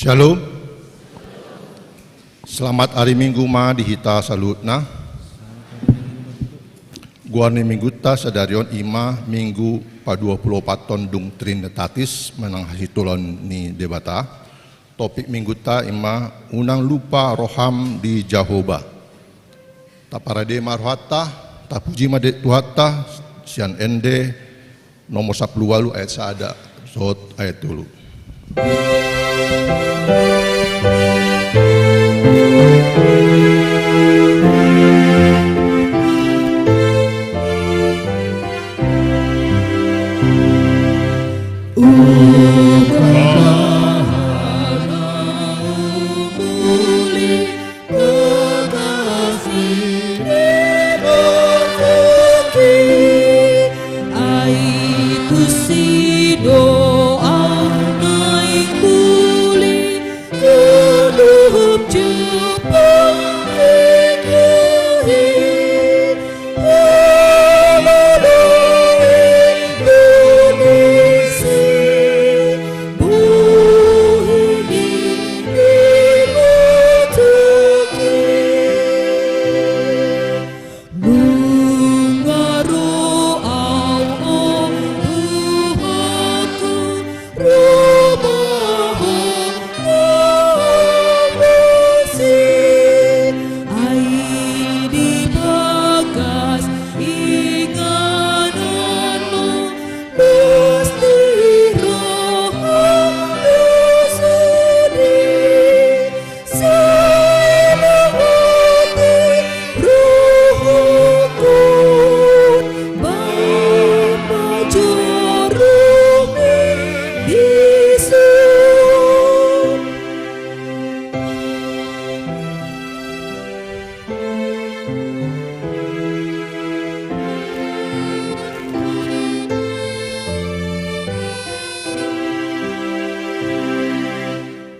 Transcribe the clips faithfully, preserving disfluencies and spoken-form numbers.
Shalom. Selamat ari Minggu ma di hita saluhutna. Goar ni Minggunta sadari on i ma Minggu paduapuluopathon dung Trinitatis manang hasitulaon ni Debata. Topik Minggunta i ma unang lupa roham di Jahowa. Taparade ma rohanta, tapuji ma di Tuhanta, sian Ende nomor sampulu ualu ayat sada dohot ayat tolu.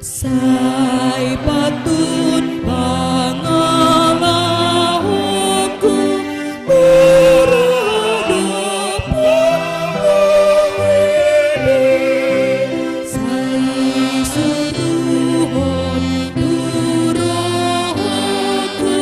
Sai patut pangalahonku mura dohot pangoloi, sai suruhon tu rohangku.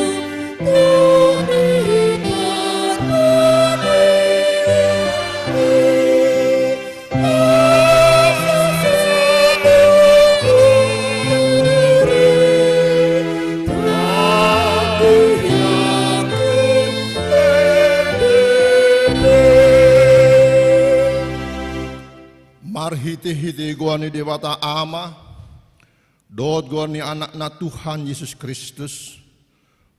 Marhitehite goar ni Debata Ama, dohot goar ni Anakna Tuhan Jesus Kristus,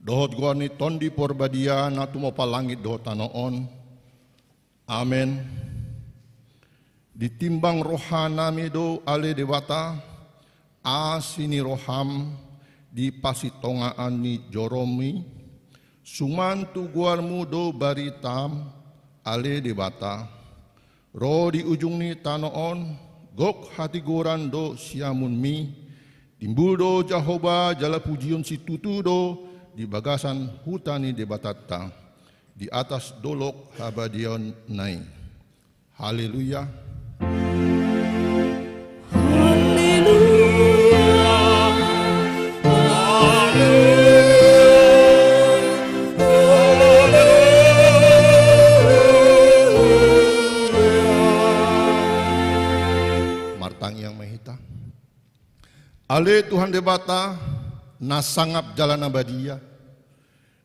dohot goar ni Tondi Porbadia na tumompa langit dohot tano on. Amen. Ditimbang rohanami do ale Debata, asi ni roham di parsitongaan ni joromi, suman tu goarmu do baritam ale Debata. Ro di ujung ni tano on, gok hatigoran do siamunmi, timbul do Jahowa jala pujion situtu do di bagasan huta ni Debatanta, di atas dolok habadiaonna i. Haleluya. Haleluya. Haleluya. Martangiang ma hita. Ale Tuhan Debata, na sangap jala na badia,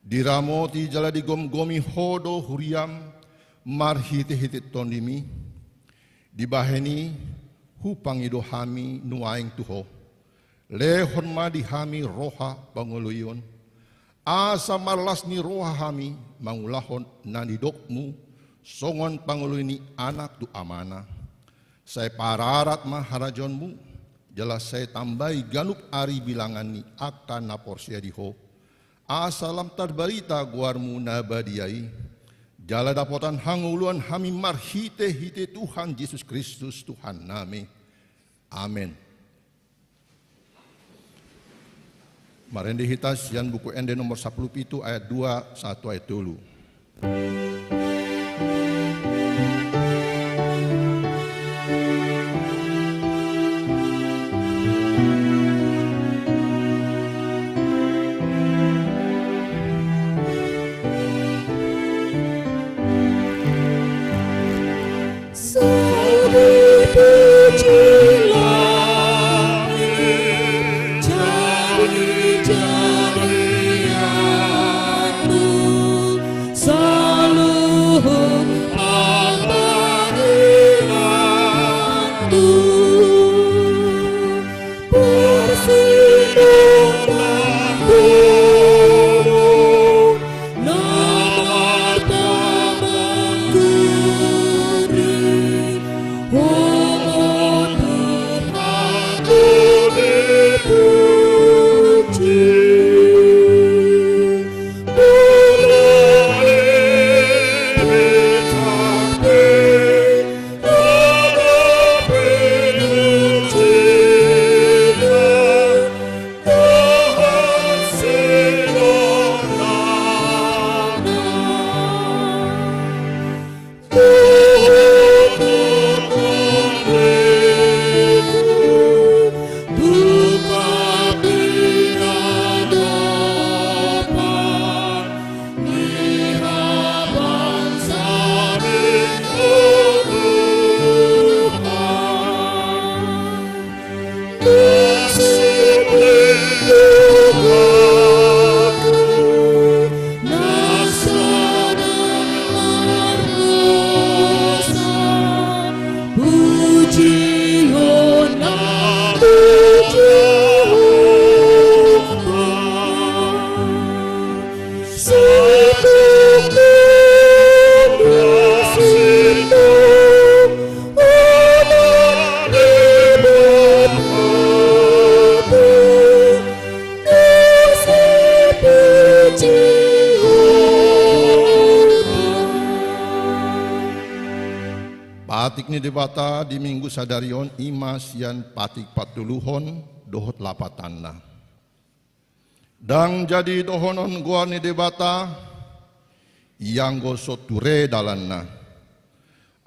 diramoti jala digomgomi Ho do huriam marhitehite Tondimi. Dibahen i hupangido hami nuaeng tu Ho. Lehon ma di hami roha pangoloion, asa marlas ni roha hami mangulahon na nidokmu songon pangoloi ni anak tu amana. Sai pararat ma harajaonmu, jala sai tambai ganup ari bilangan ni angka na porsea di Ho, asa lam tarbarita goarmu na badia i, jala dapotan hangoluan hami marhitehite Tuhan Jesus Kristus Tuhannami. Amen. Marende hita sian Buku Ende nomor sampulu pitu ayat dua sahat tu ayat tolu. Patik ni Debata di Minggu sadari on i ma sian Patik patoluhon dohot lapatanna. Ndang jadi dohonon goar ni Debata, ianggo so ture dalanna.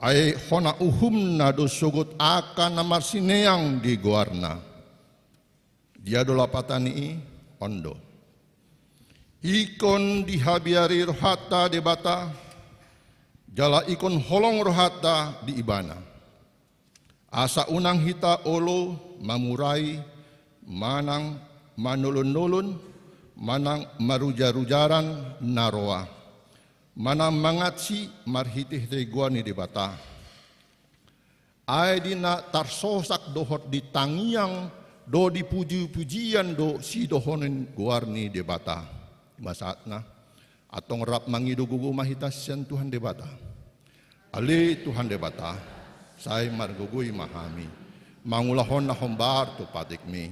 Ai hona uhumna do sogot angka na marsineang di goarna. Dia do lapatan i? On do. Ingkon dihabiari rohanta Debata, jala ingkon holong rohanta di Ibana. Asa unang hita olo mamurai manang manolon-nolon, manang marujar-ujaran na roa, manang mangansi marhite-hite goar ni Debata. Ai di na tarsosak dohot di tangiang do, di puji-pujian do sidohonon goar ni Debata. I ma sahatna, antong rap mangido gogo ma hita sian Tuhan Debata. Ale Tuhan Debata, sai margogoi ma hami mangulahon na hombar tu patikmi.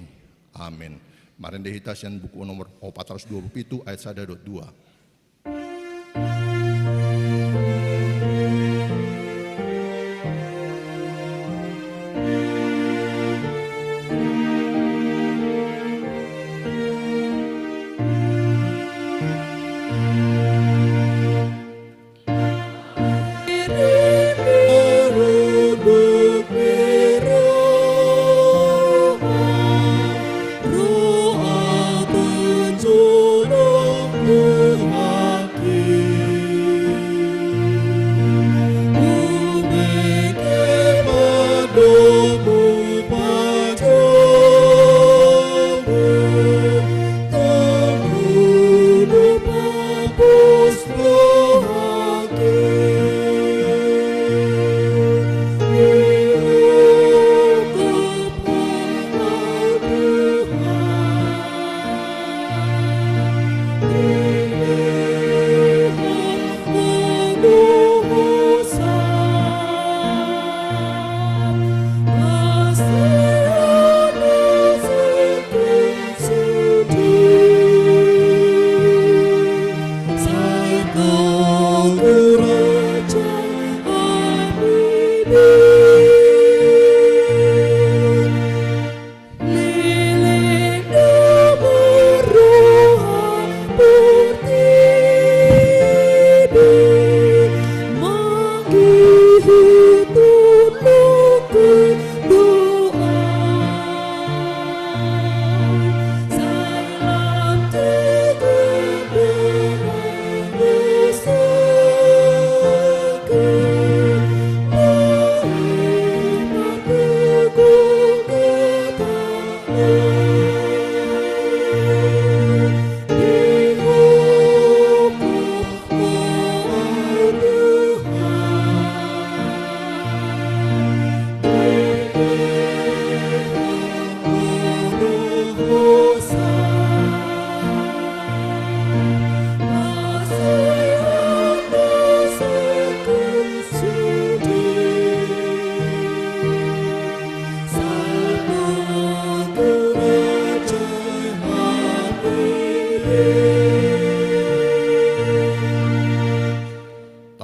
Amen. Marende hita sian buku nomor opat ratus dua puluh pitu ayat sada dohot dua.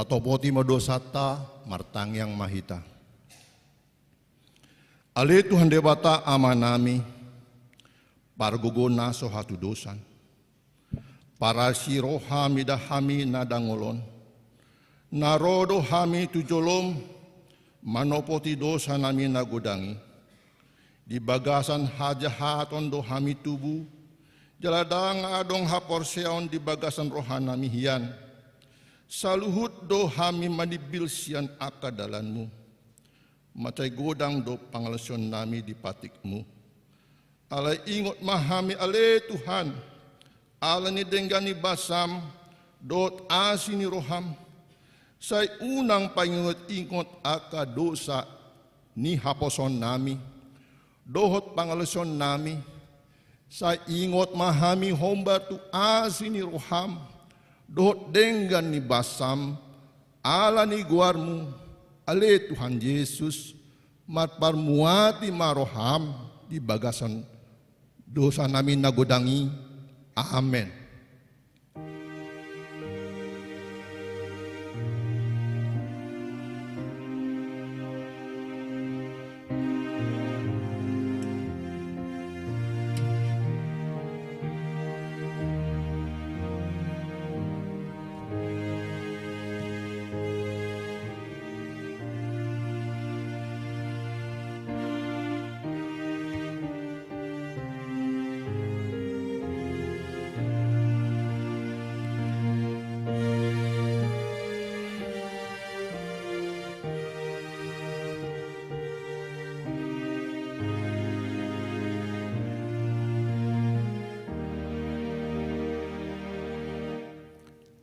Tatopoti ma dosanta, martangiang ma hita. Ale Tuhan Debata Amanami, pargogo na so hatudosan, parasi roha mida hami na dangol on, na ro do hami tu jolom manopoti dosanami na godang i. Di bagasan hajahaton do hami tubu, jala ndang adong haporseaon di bagasan rohanami hian. Saluhut do hami manimbil sian angka dalanmu. Mansai godang do pangalaosionnami di patikmu. Alai ingot ma hami ale Tuhan, ala ni denggan ni basam dohot asi ni roham, sai unang paingot-ingot angka dosa ni haposoonnami dohot pangalaosionnami, sai ingot ma hami hombar tu asi ni roham dohot denggan ni basam, ala ni goarmu, ale Tuhan Jesus, marparmuati ma roham di bagasan dosanami na godang i. Amen.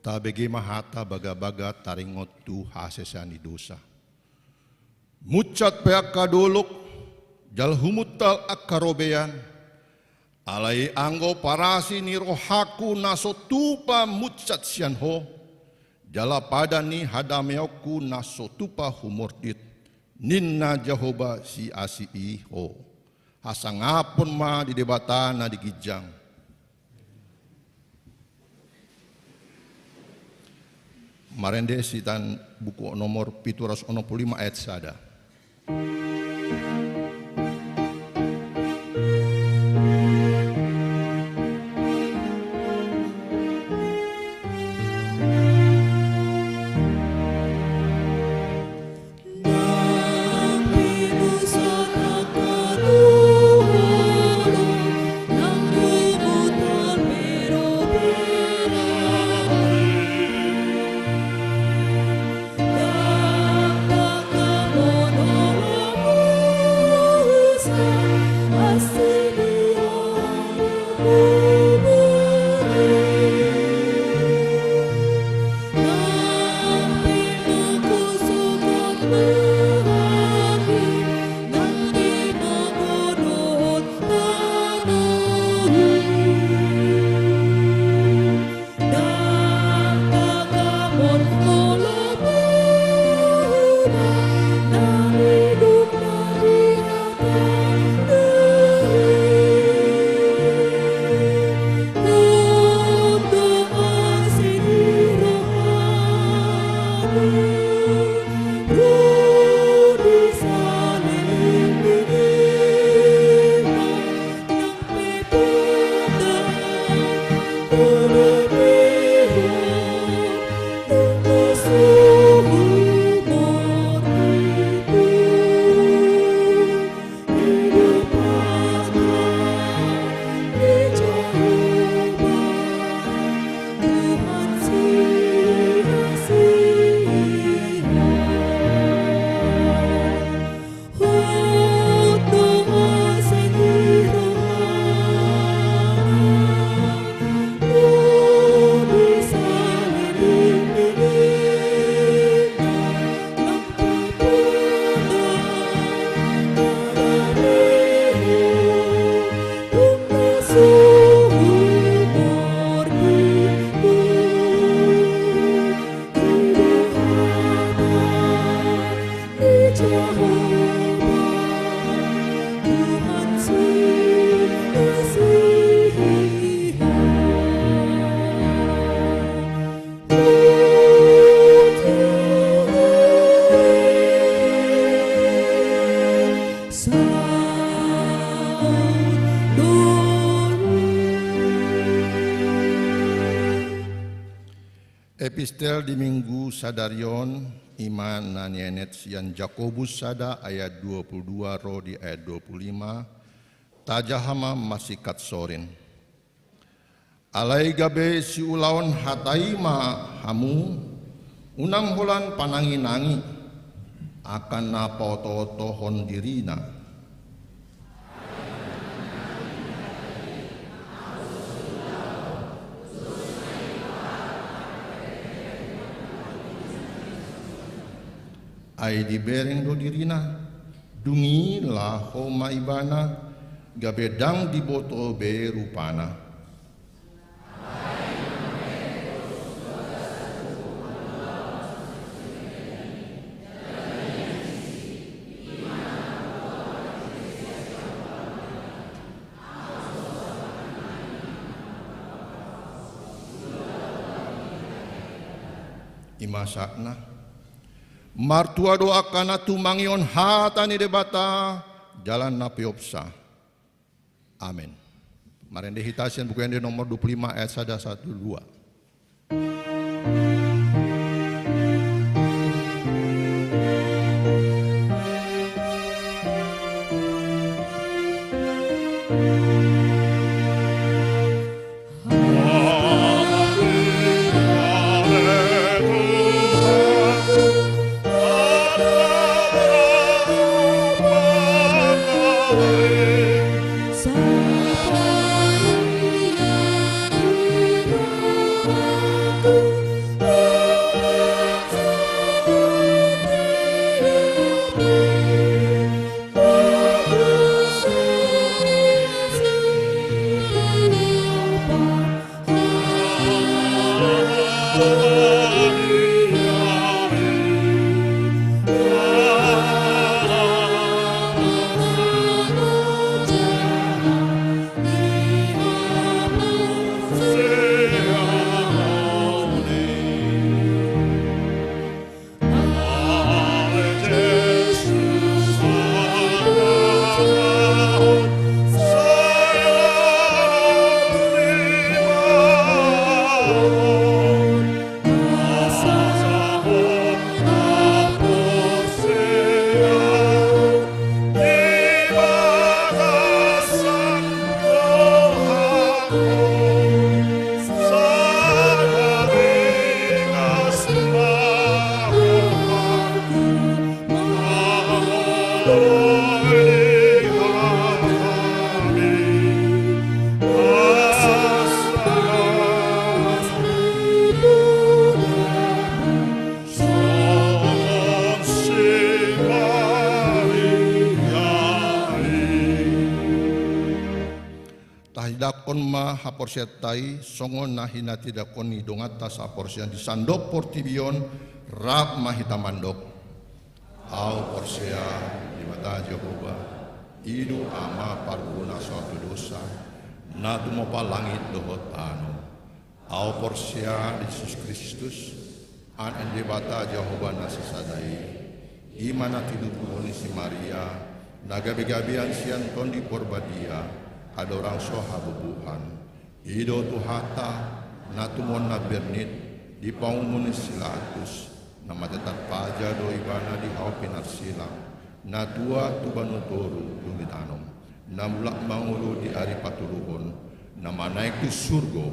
Tabege ma hata bagabaga taringot tu hasesaan ni dosa. Munsat pe angka dolok, jala humuntal angka robean, alai anggo parasi ni rohangku na so tupa munsat sian Ho, jala padan ni hadameonku na so tupa humordit, ninna Jahowa, siasi i Ho. Hasangapon ma di Debata na di ginjang. Marende sian buku nomor pitu ratus onom pulu lima ayat sada. Epistel di Minggu sadari on, i ma na nienet sian Jakobus sada ayat dua pulu dua ro di ayat dua pulu lima, tajaha ma marsingkat sorin. Alai gabe siulaon hata i ma hamu, unang holan pananginangi, angka na paotootohon dirina. Ai dibereng do dirina, dung i laho ma ibana, gabe ndang diboto be rupana. I ma sahatna. Martua do angka na tumangihon hata ni Debata jala na peopsa. Amen. Marende hita sian Buku Ende nomor dua pulu lima ayat sada sahat tu dua. Tahidakkon ma haporseaonta i songon na hinatidakon ni donganta saporseaon di sandok portibi on. Rap ma hita mandok. Ahu porsea Debata Jahowa, i do Ama parguru na so hatudosan, na tumompa langit dohot tano. Ahu porsea di Jesus Kristus, Anak ni Debata Jahowa na sasada i, i ma na tinubuhon ni si Maria, na gabegabean sian Tondi Porbadia, andorang so habubuhan. I do Tuhanta, na tumundalhon na bernit di pangumun ni si Pilatus, na mate tarpaja do Ibana di hau pinarsilang, na tuat tu banua toru dung ditanom, na mulak mangolu di ari patoluhon, na manaek tu surgo,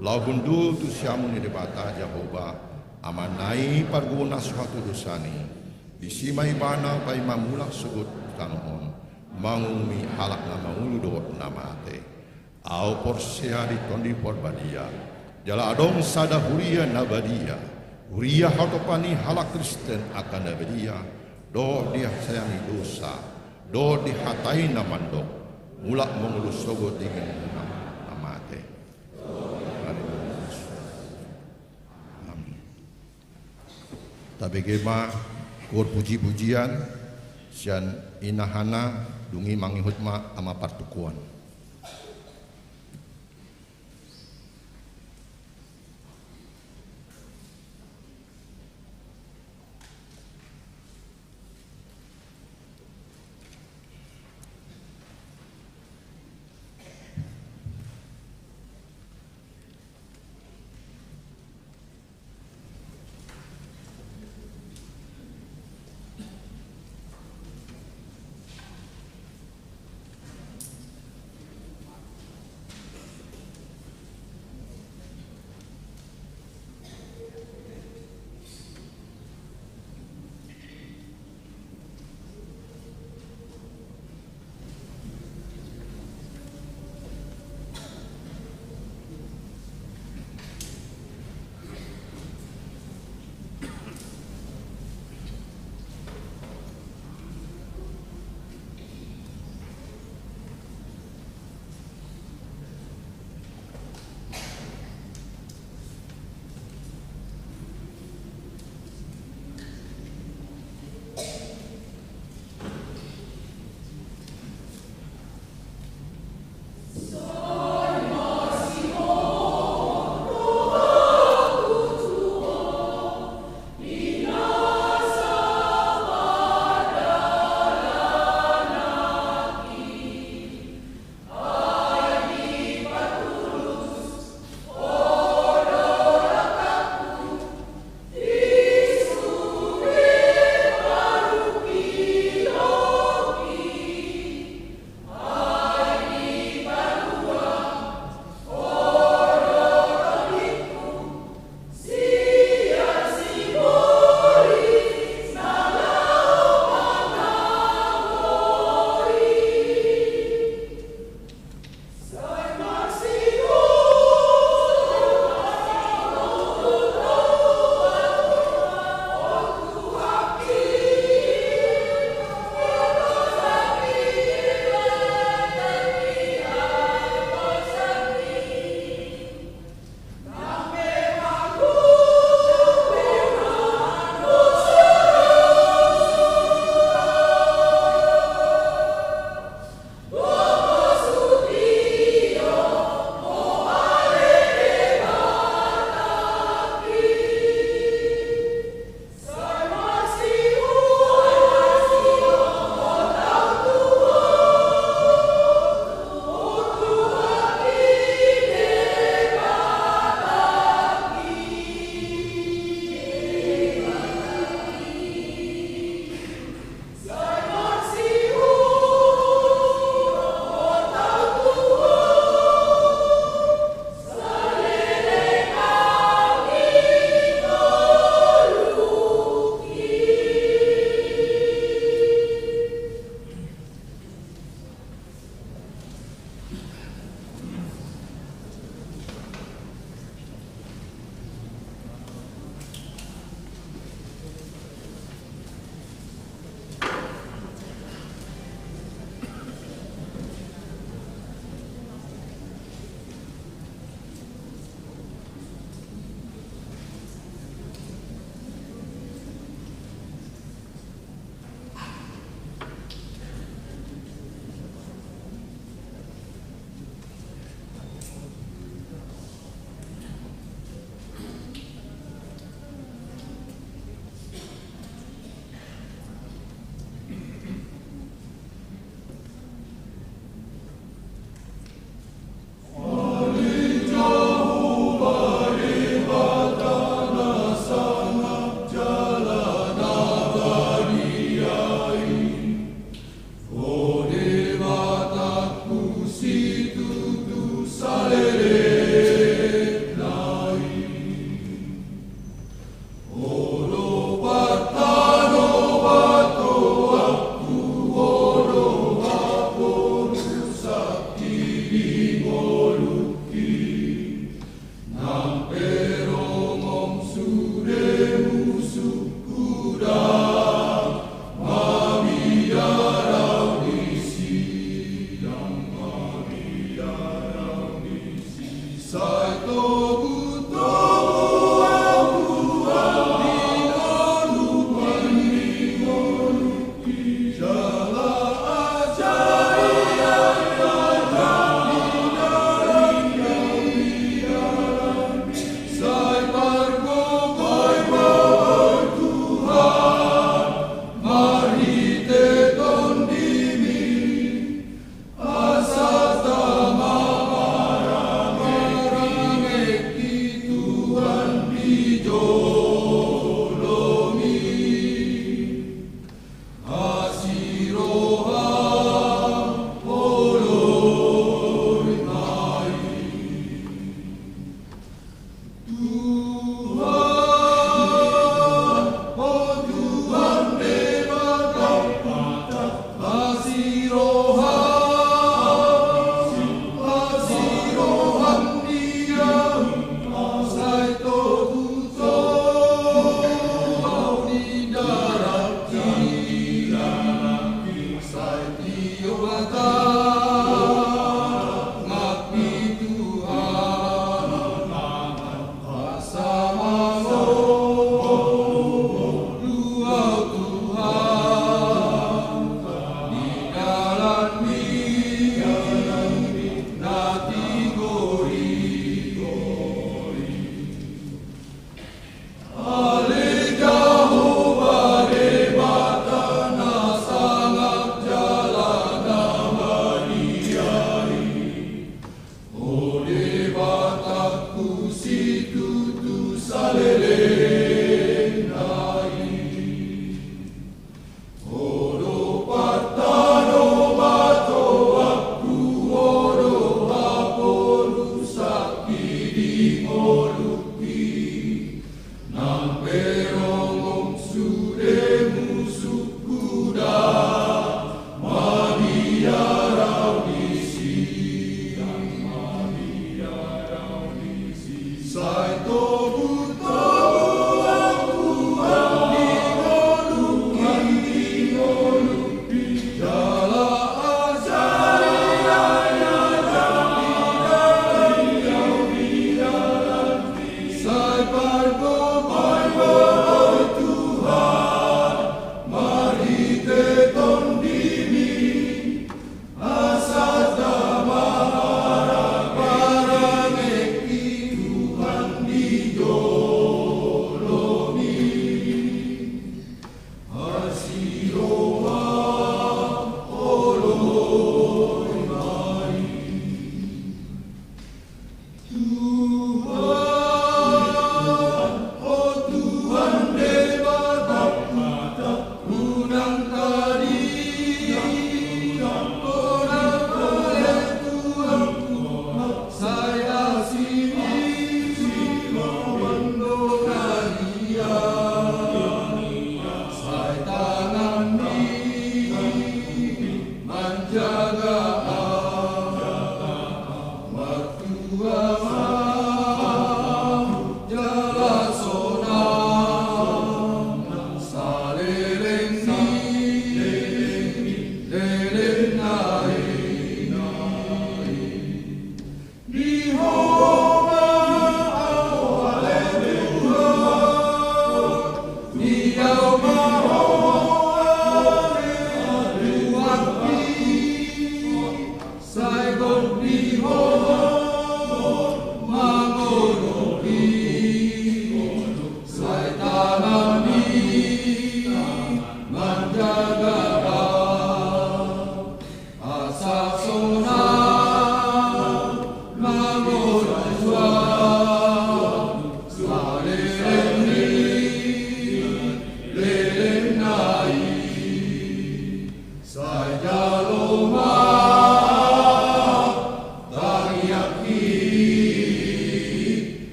laho hundul tu siamun ni Debata Jahowa, Amana i parguru na so hatudosan i. Disi ma Ibana paima mulak sogot tu tano on, manguhumi halak na mangolu dohot na mate. Ahu porsea di Tondi Porbadia, jala adong sada huria na badia, huria hatopan ni halak Kristen angka na badia, dohot di hasesaan ni dosa, dohot di hata i na mandok, mulak mangolu sogot di ngolunguna na mate. Amin. Tabege ma goar pujipujian sian ina Hana, dung i mangihut ma ama partukoan.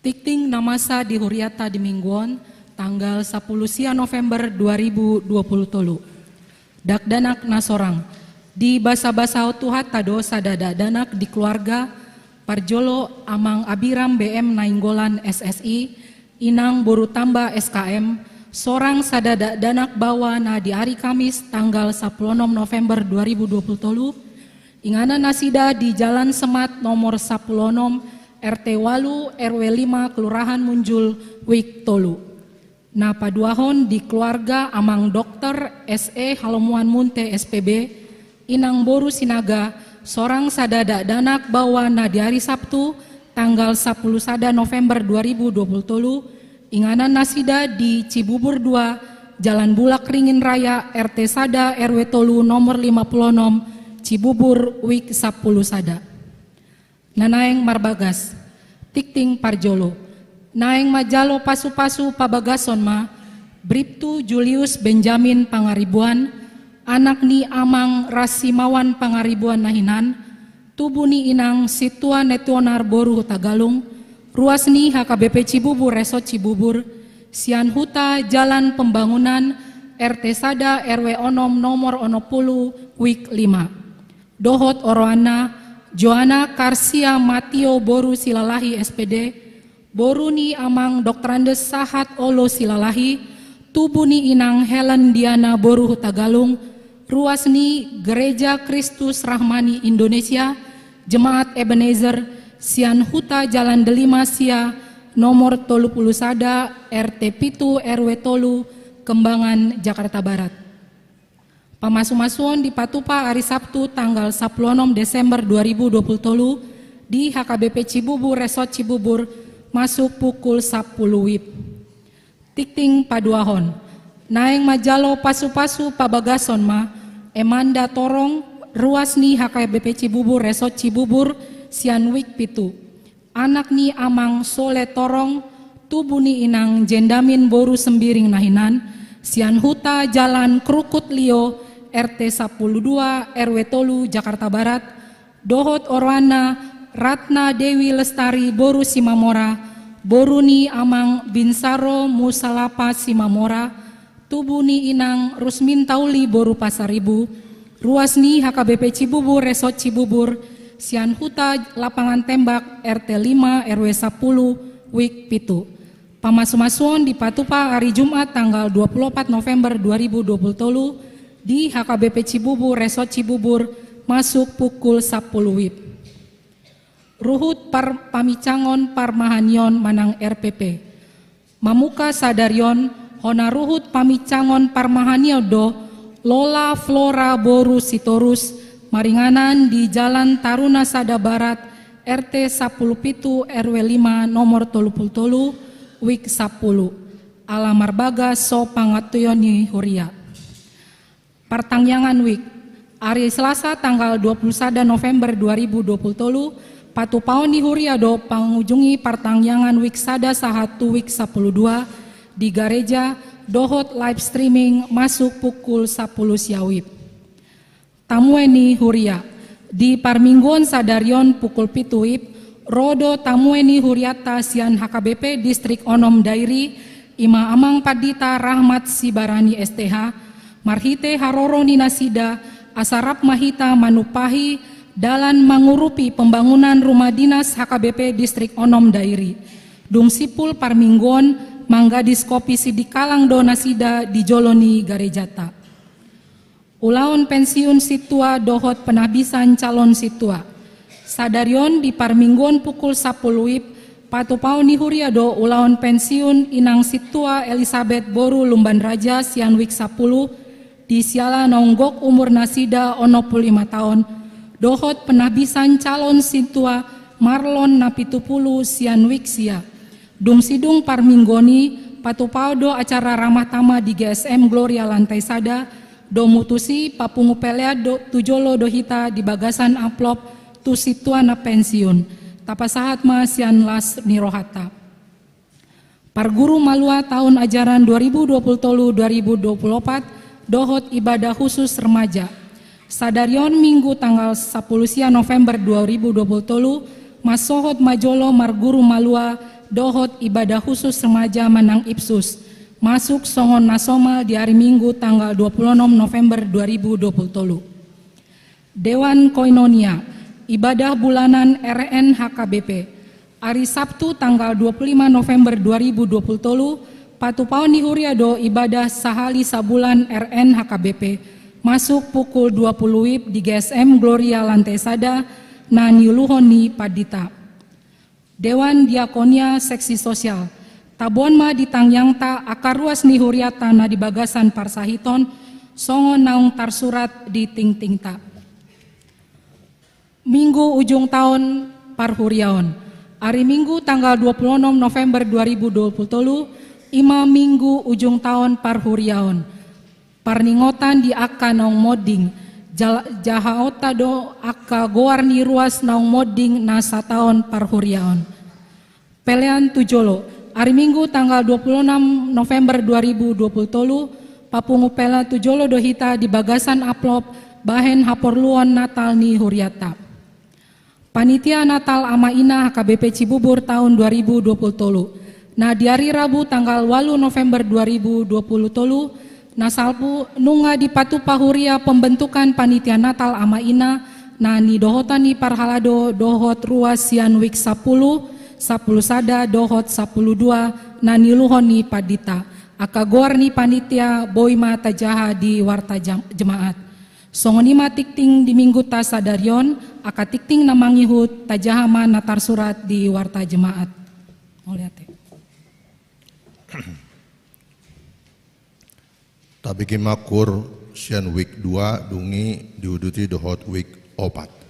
Tingting na masa di huriata di minggu on, tanggal sapuluh sia November dua ribu dua puluh tolu. Dakdanak na sorang. Dibasabasahon Tuhanta do sada dakdanak di keluarga, parjolo Amang Abiram B M Nainggolan S S I, Inang boru Tamba S K M, sorang sada dakdanak baoa na di ari Kamis tanggal sapuluh onom November dua ribu dua puluh tolu, inganan nasida di Jalan Semat nomor sapuluh onom, R T ualu, R W lima, Kelurahan Munjul, Wik tolu. Na paduahon di keluarga Amang Dokter S E Halomoan Munte S P B, Inang boru Sinaga, sorang sada dakdanak baoa na di ari Sabtu, tanggal sapuluh sada November dua ribu dua puluh tolu, inganan nasida di Cibubur dua, Jalan Bulak Ringin Raya, R T sada, R W tolu, nomor lima puluh onom, Cibubur, Wik sapuluh sada. Na naeng marbagas. Tingting parjolo. Naeng manjalo pasupasu pabagason ma, Briptu Julius Benjamin Pangaribuan, anak ni Amang Rasimawan Pangaribuan na hinan, tubu ni Inang Sintua Netuonar boru Hutagalung, ruas ni H K B P Cibubur Resort Cibubur, sian Huta Jalan Pembangunan, R T sada, R W onom, nomor onom pulu, Wik lima. Dohot oroanna, Joana Karsia Matio boru Silalahi S P D, boru ni Amang Doktorandes Sahat Olo Silalahi, tubu ni Inang Helen Diana boru Hutagalung, ruas ni Gereja Kristus Rahmani Indonesia, Jemaat Ebenezer, sian Huta Jalan Delima sia, nomor tolu pulu sada, R T pitu, R W tolu, Kembangan, Jakarta Barat. Pamasumasuon dipatupa ari Sabtu tanggal sapuluh onom Desember dua ribu dua puluh tolu di H K B P Cibubur Resort Cibubur, masuk pukul sapuluh wib. Tingting paduahon. Naeng manjalo pasupasu pabagason ma, Emanda Torong, ruas ni H K B P Cibubur Resort Cibubur, sian Wik pitu. Anak ni Amang Sole Torong, tubu ni Inang Jendamin boru Sembiring na hinan, sian Huta Jalan Krukut Lio, R T sapuluh dua, R W tolu, Jakarta Barat, dohot oroanna Ratna Dewi Lestari boru Simamora, boru ni Amang Binsaro Musalapa Simamora, tubu ni Inang Rusminta Uli boru Pasaribu, ruas ni H K B P Cibubur Resort Cibubur, sian Huta Lapangan Tembak, R T lima, R W sapuluh, Wik pitu. Pamasumasuon dipatupa ari Jumat tanggal dua puluh opat November dua ribu dua puluh tolu di H K B P Cibubur Resort Cibubur, masuk pukul sapuluh wib. Ruhut par-, pamincangon parmahanion manang R P P. Mamungka sadari on, hona ruhut pamincangon parmahanion do, Lola Flora boru Sitorus, maringanan di Jalan Taruna Sada Barat, R T sapuluh pitu, R W lima, nomor tolu pulu tolu, Wik sapuluh. Ala marbagas so pangantusion ni huria. Partangiangan Wik. Ari Selasa tanggal dua puluh sada November dua ribu dua puluh tolu, patupaon ni huria do pangujungi partangiangan Wik sada sahat tu Wik sapuluh dua di gareja dohot live streaming masuk pukul sapuluh sia wib. Tamue ni huria. Di parmingguon sadari on pukul pitu wib, ro do tamue ni hurianta sian H K B P Distrik onom Dairi, ima Amang Pandita Rahmat Sibarani S T H, marhite haroro ni nasida, asa rap ma hita manumpahi dalan mangurupi pembangunan rumah dinas H K B P Distrik onom Dairi. Dung simpul parmingguon, manggadis kopi sidikalang do nasida di jolo ni garejanta. Ulaon pensiun sintua dohot penahbisan calon sintua. Sadari on di parmingguon pukul sapuluh wib, patupaon ni huria do ulaon pensiun Inang Sintua Elisabet boru Lumban Raja sian Wik sapuluh, di siala naung gok umur nasida onom pulu lima taon, dohot penahbisan calon sintua Marlon na pitu pulu sian Wik sia. Dung sidung parmingguon i, patupaon do acara ramah tamah di G S M Gloria lantai sada, domu tusi papungu pelean do tu jolo do hita di bagasan amplop tu sintua na pensiun. Tapasahat ma sian las ni rohanta. Parguru malua taon ajaran dua ribu dua puluh tolu dua ribu dua puluh opat, dohot ibadah khusus remaja. Sadari on Minggu tanggal sapuluh sia November dua ribu dua puluh tolu, mansohot ma jolo marguru malua dohot ibadah khusus remaja manang IPSUS, masuk songon na somal di ari Minggu tanggal dua puluh enam November dua ribu dua puluh tolu. Dewan Koinonia, ibadah bulanan R N H K B P, ari Sabtu tanggal dua puluh lima November dua ribu dua puluh tolu, patupaon ni huria do ibadah sahali sabulan R N H K B P, masuk pukul dua puluh W I B di G S M Gloria lantai sada, na niuluhon ni pandita. Dewan Diakonia Seksi Sosial, taboan ma di tangiangta angka ruas ni huriata na di bagasan parsahiton, songon naung tarsurat di tingtingta. Minggu ujung taon parhuriaon. Ari Minggu tanggal dua puluh enam November dua ribu dua puluh tolu, i ma Minggu ujung taon parhuriaon. Parningotan di angka naung monding, jal-, jahaonta do angka goar ni ruas naung monding na sataon parhuriaon. Pelean tu jolo, ari Minggu tanggal dua puluh enam November dua ribu dua puluh tolu, papungu pelean tu jolo do hita di bagasan amplop bahen haporluon Natal ni huriata. Panitia Natal Ama Ina H K B P Cibubur taon dua ribu dua puluh tolu. Na di ari Rabu tanggal ualu November dua ribu dua puluh tolu, na salpu nunga dipatupa huria pembentukan panitia Natal Ama Ina, na nidohotan ni parhalado dohot ruas sian wik sampulu, sampulu sada dohot sampulu dua, na niuluhon ni pandita. Angka goar ni panitia boi ma tajaha di warta jam-, jemaat. Songon i ma tingting di Mingguta sadari on, angka tingting na mangihut tajaha ma na tarsurat di warta jemaat. Mauliate. Tabege ma kur sian wik dua, dung i diuduti dohot wik opat.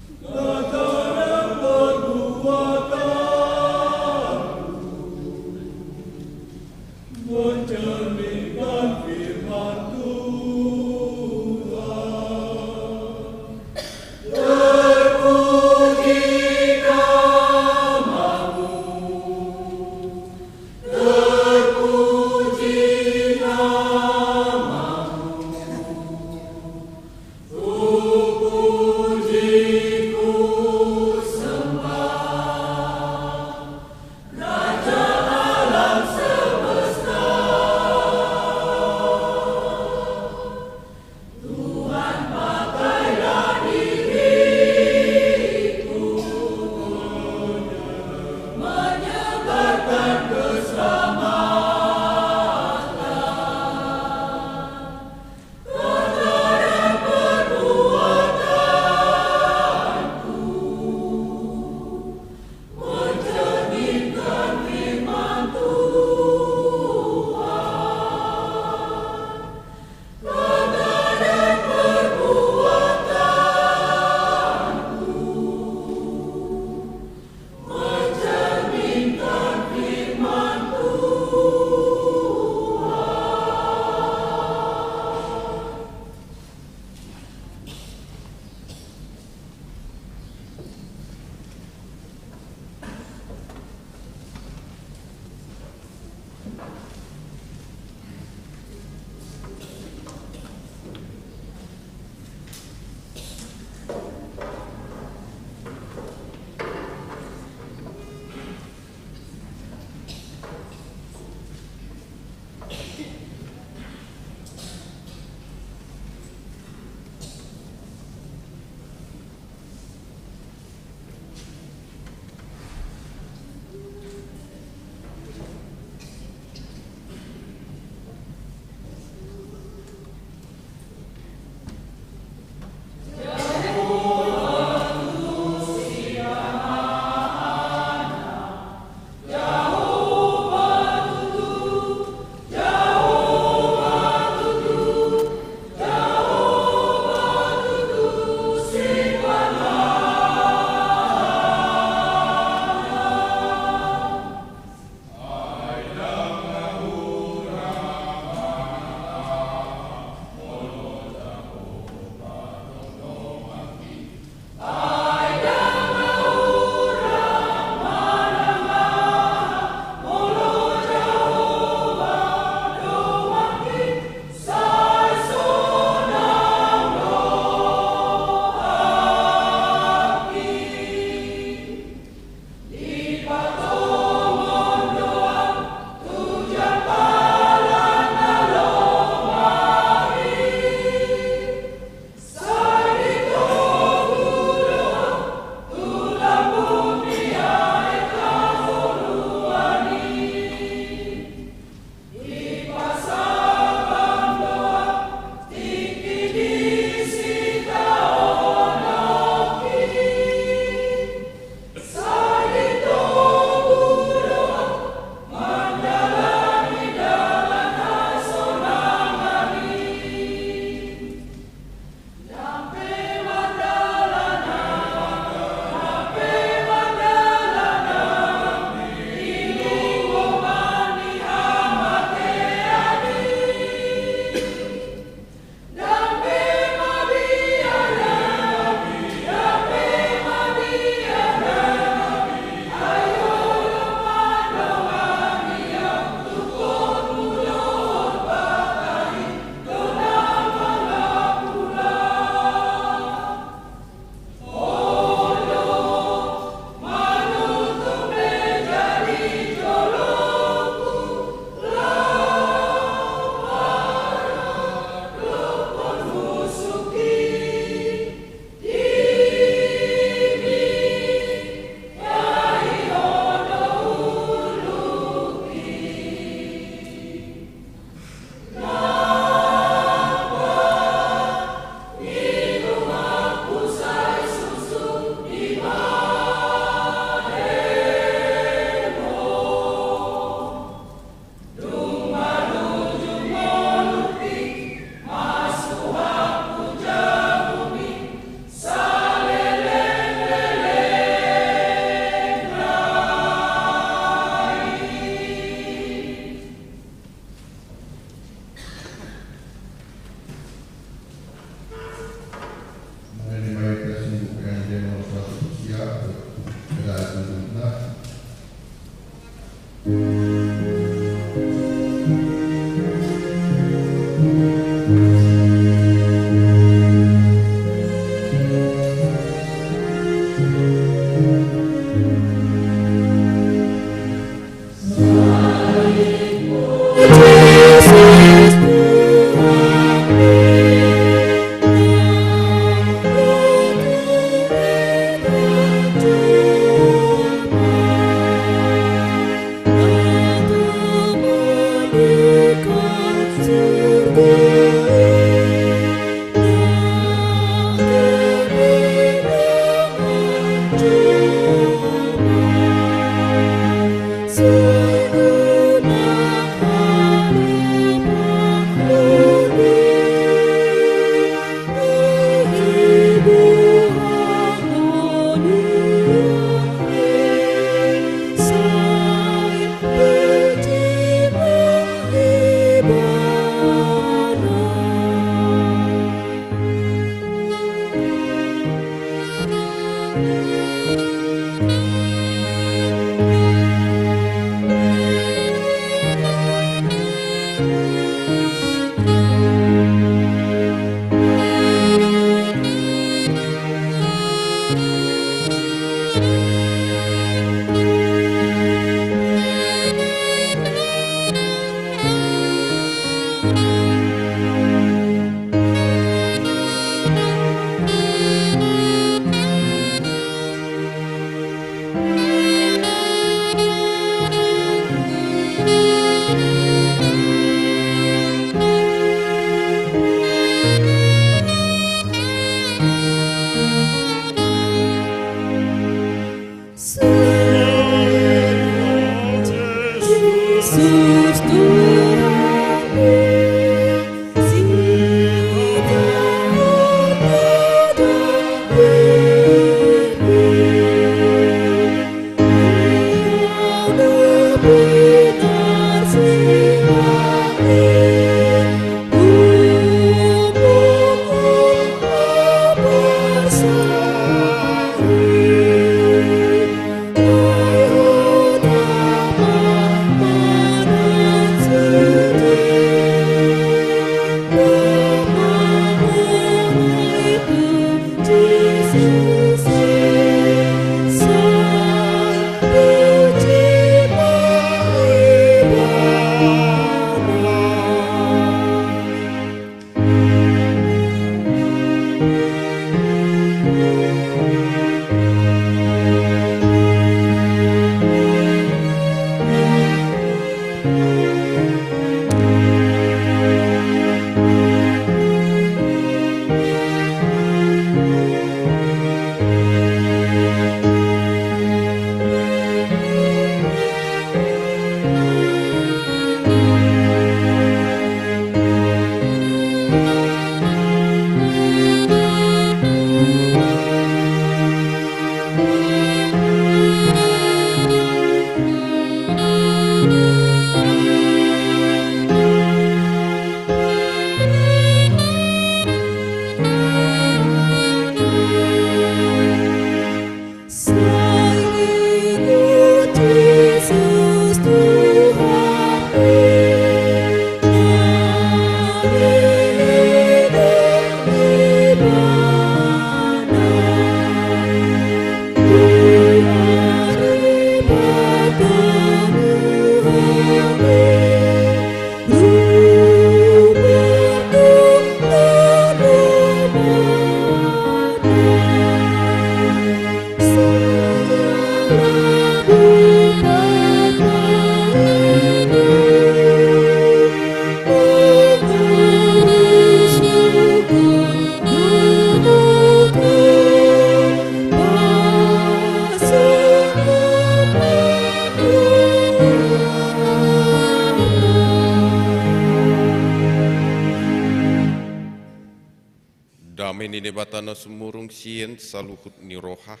Dame ni Debata na sumurung sian saluhut ni roha,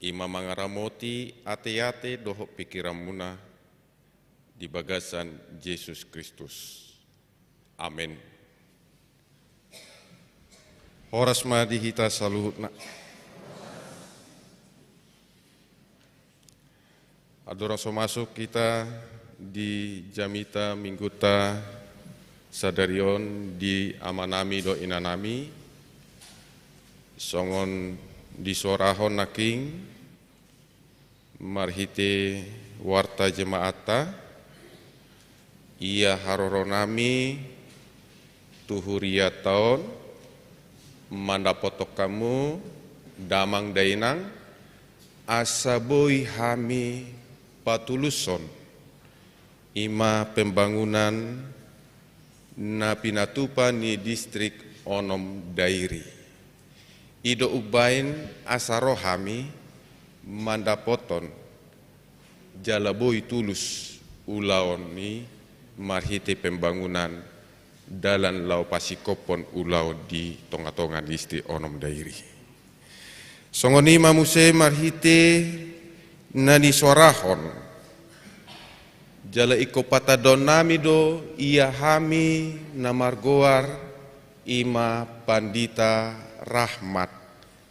i ma mangaramoti ateate dohot pingkiranmuna di bagasan Jesus Kristus. Amen. Horas ma di hita saluhutna. Andorang so masuk hita di jamita Mingguta sadari on di amanami dohot inanami, songon disuarahon nangkin marhite warta jemaatta, ia haroronami tu huriata on mandapothon hamu damang dainang, asa boi hami patulushon, i ma pembangunan na pinatupa ni distrik onom Dairi. I do umbahen asa ro hami mandapothon jala boi tulus ulaon i marhite pembangunan dalan laho pasingkophon ulaon di tongatonga ni distrik onom Dairi. Songon i ma muse marhite na nisuarahon jala ingkon patandahonnami do ia hami na margoar i ma Pandita Rahmat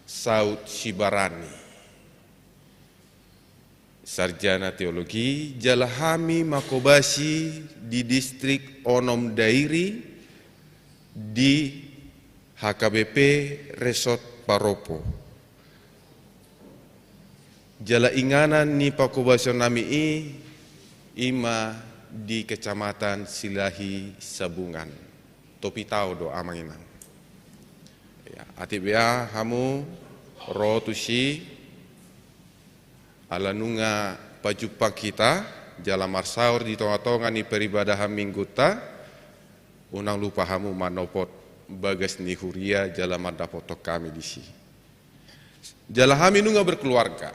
Saud Sibarani, sarjana teologi, jala hami manghobasi di distrik onom Dairi di H K B P Resort Paropo. Jala inganan ni panghobasionami i, i ma di Kecamatan Silahi Sabungan. Topi tao do amang inang. Ya, atik bea hamu ro tusi, ala nunga pajumpang hita jala marsaor di tongatonga ni peribadahan Mingguta, unang lupa hamu manopot bagas ni huria jala mandapothon hami disi. Jala hami nunga berkeluarga.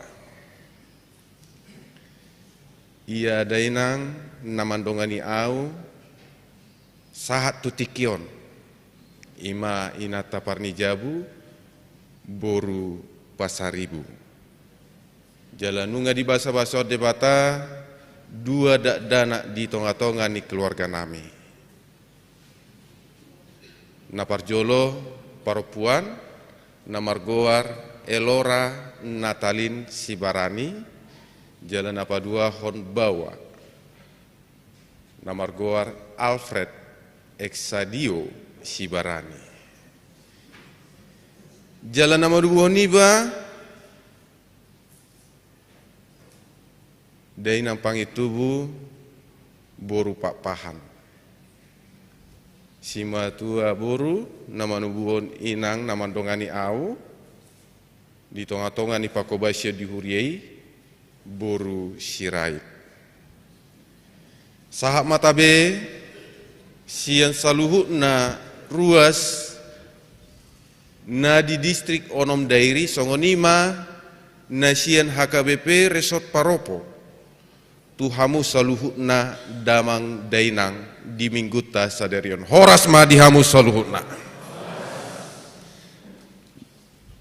Ia dainang na mandongani ahu sahat tu tingki on, i ma inanta Parnijabu boru Pasaribu. Jala nunga dibasabasahon Debata dua dakdanak di tongatonga ni keluarganami. Na parjolo parompuan, na margoar Elora Natalin Sibarani, jala na paduahon baoa, na margoar Alfred Exadio Sibarani. Jala na manubuhon iba, dainang Pangintubu boru Pakpahan. Simatua boru na manubuhon inang na mandongani ahu di tongatonga ni panghobasion di huria i, boru Sirait. Sahat ma tabe sian saluhutna ruas na di distrik onom Dairi, songon i ma na sian H K B P Resort Paropo, tu hamu saluhutna damang dainang di Mingguta sadari on. Horas ma di hamu saluhutna.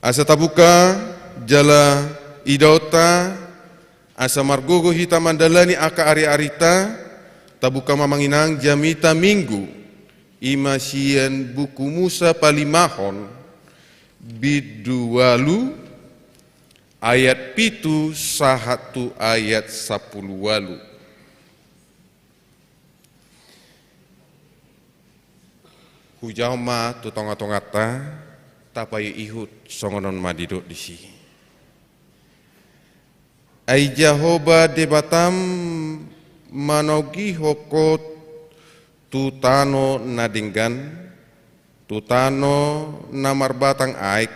Asa tabuka jala idaonta, asa margogo hita mandalani angka ariarita, tabuka ma amang inang jamita Minggu, i ma sian Buku Musa Palimahon, bindu ualu, ayat pitu sahat tu ayat sampulu ualu. Hujahon ma tu tongatonganta, tapaihut songon on ma didok disi. Ai Jahowa Debatam manogihon ho tu tano na denggan, tu tano na marbatang aek,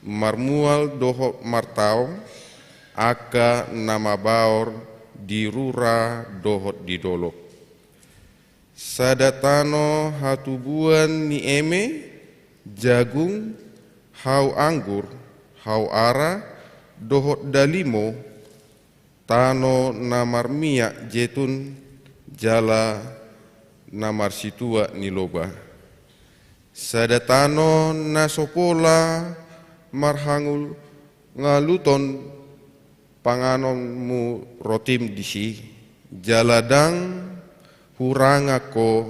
marmual dohot martaon, angka na mabaor di rura dohot di dolok. Sada tano hatubuan ni eme, jagung, hau anggur, hau ara, dohot dalimo, tano na marmiak jetun, jala na marsituak ni loba. Sada tano na so pola marhangaluton panganonmu rotim disi, jala ndang hurangan ho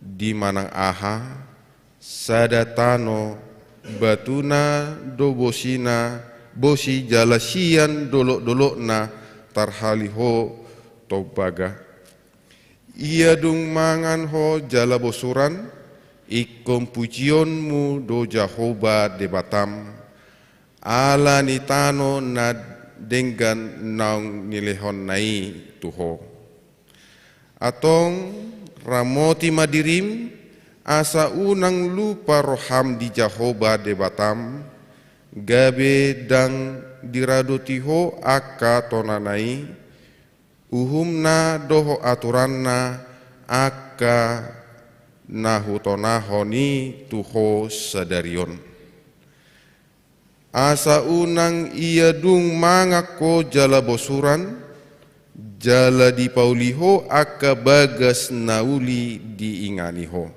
di manang aha, sada tano, batuna do bosina, bosi jala sian dolok-dolokna tarhali ho tombaga. Ia dung mangan ho jala bosuran, ingkon pujionmu do Jahowa Debatam, ala ni tano na denggan naung nilehonna i tu ho. Antong, ramoti ma dirim, asa unang lupa roham di Jahowa Debatam, gabe ndang diradoti ho angka tonana i, uhumna dohot aturanna, angka na hutonahon i tu ho sadari on. Asa unang ia dung mangan ho jala bosuran, jala dipauli ho angka bagas na uli diingani ho.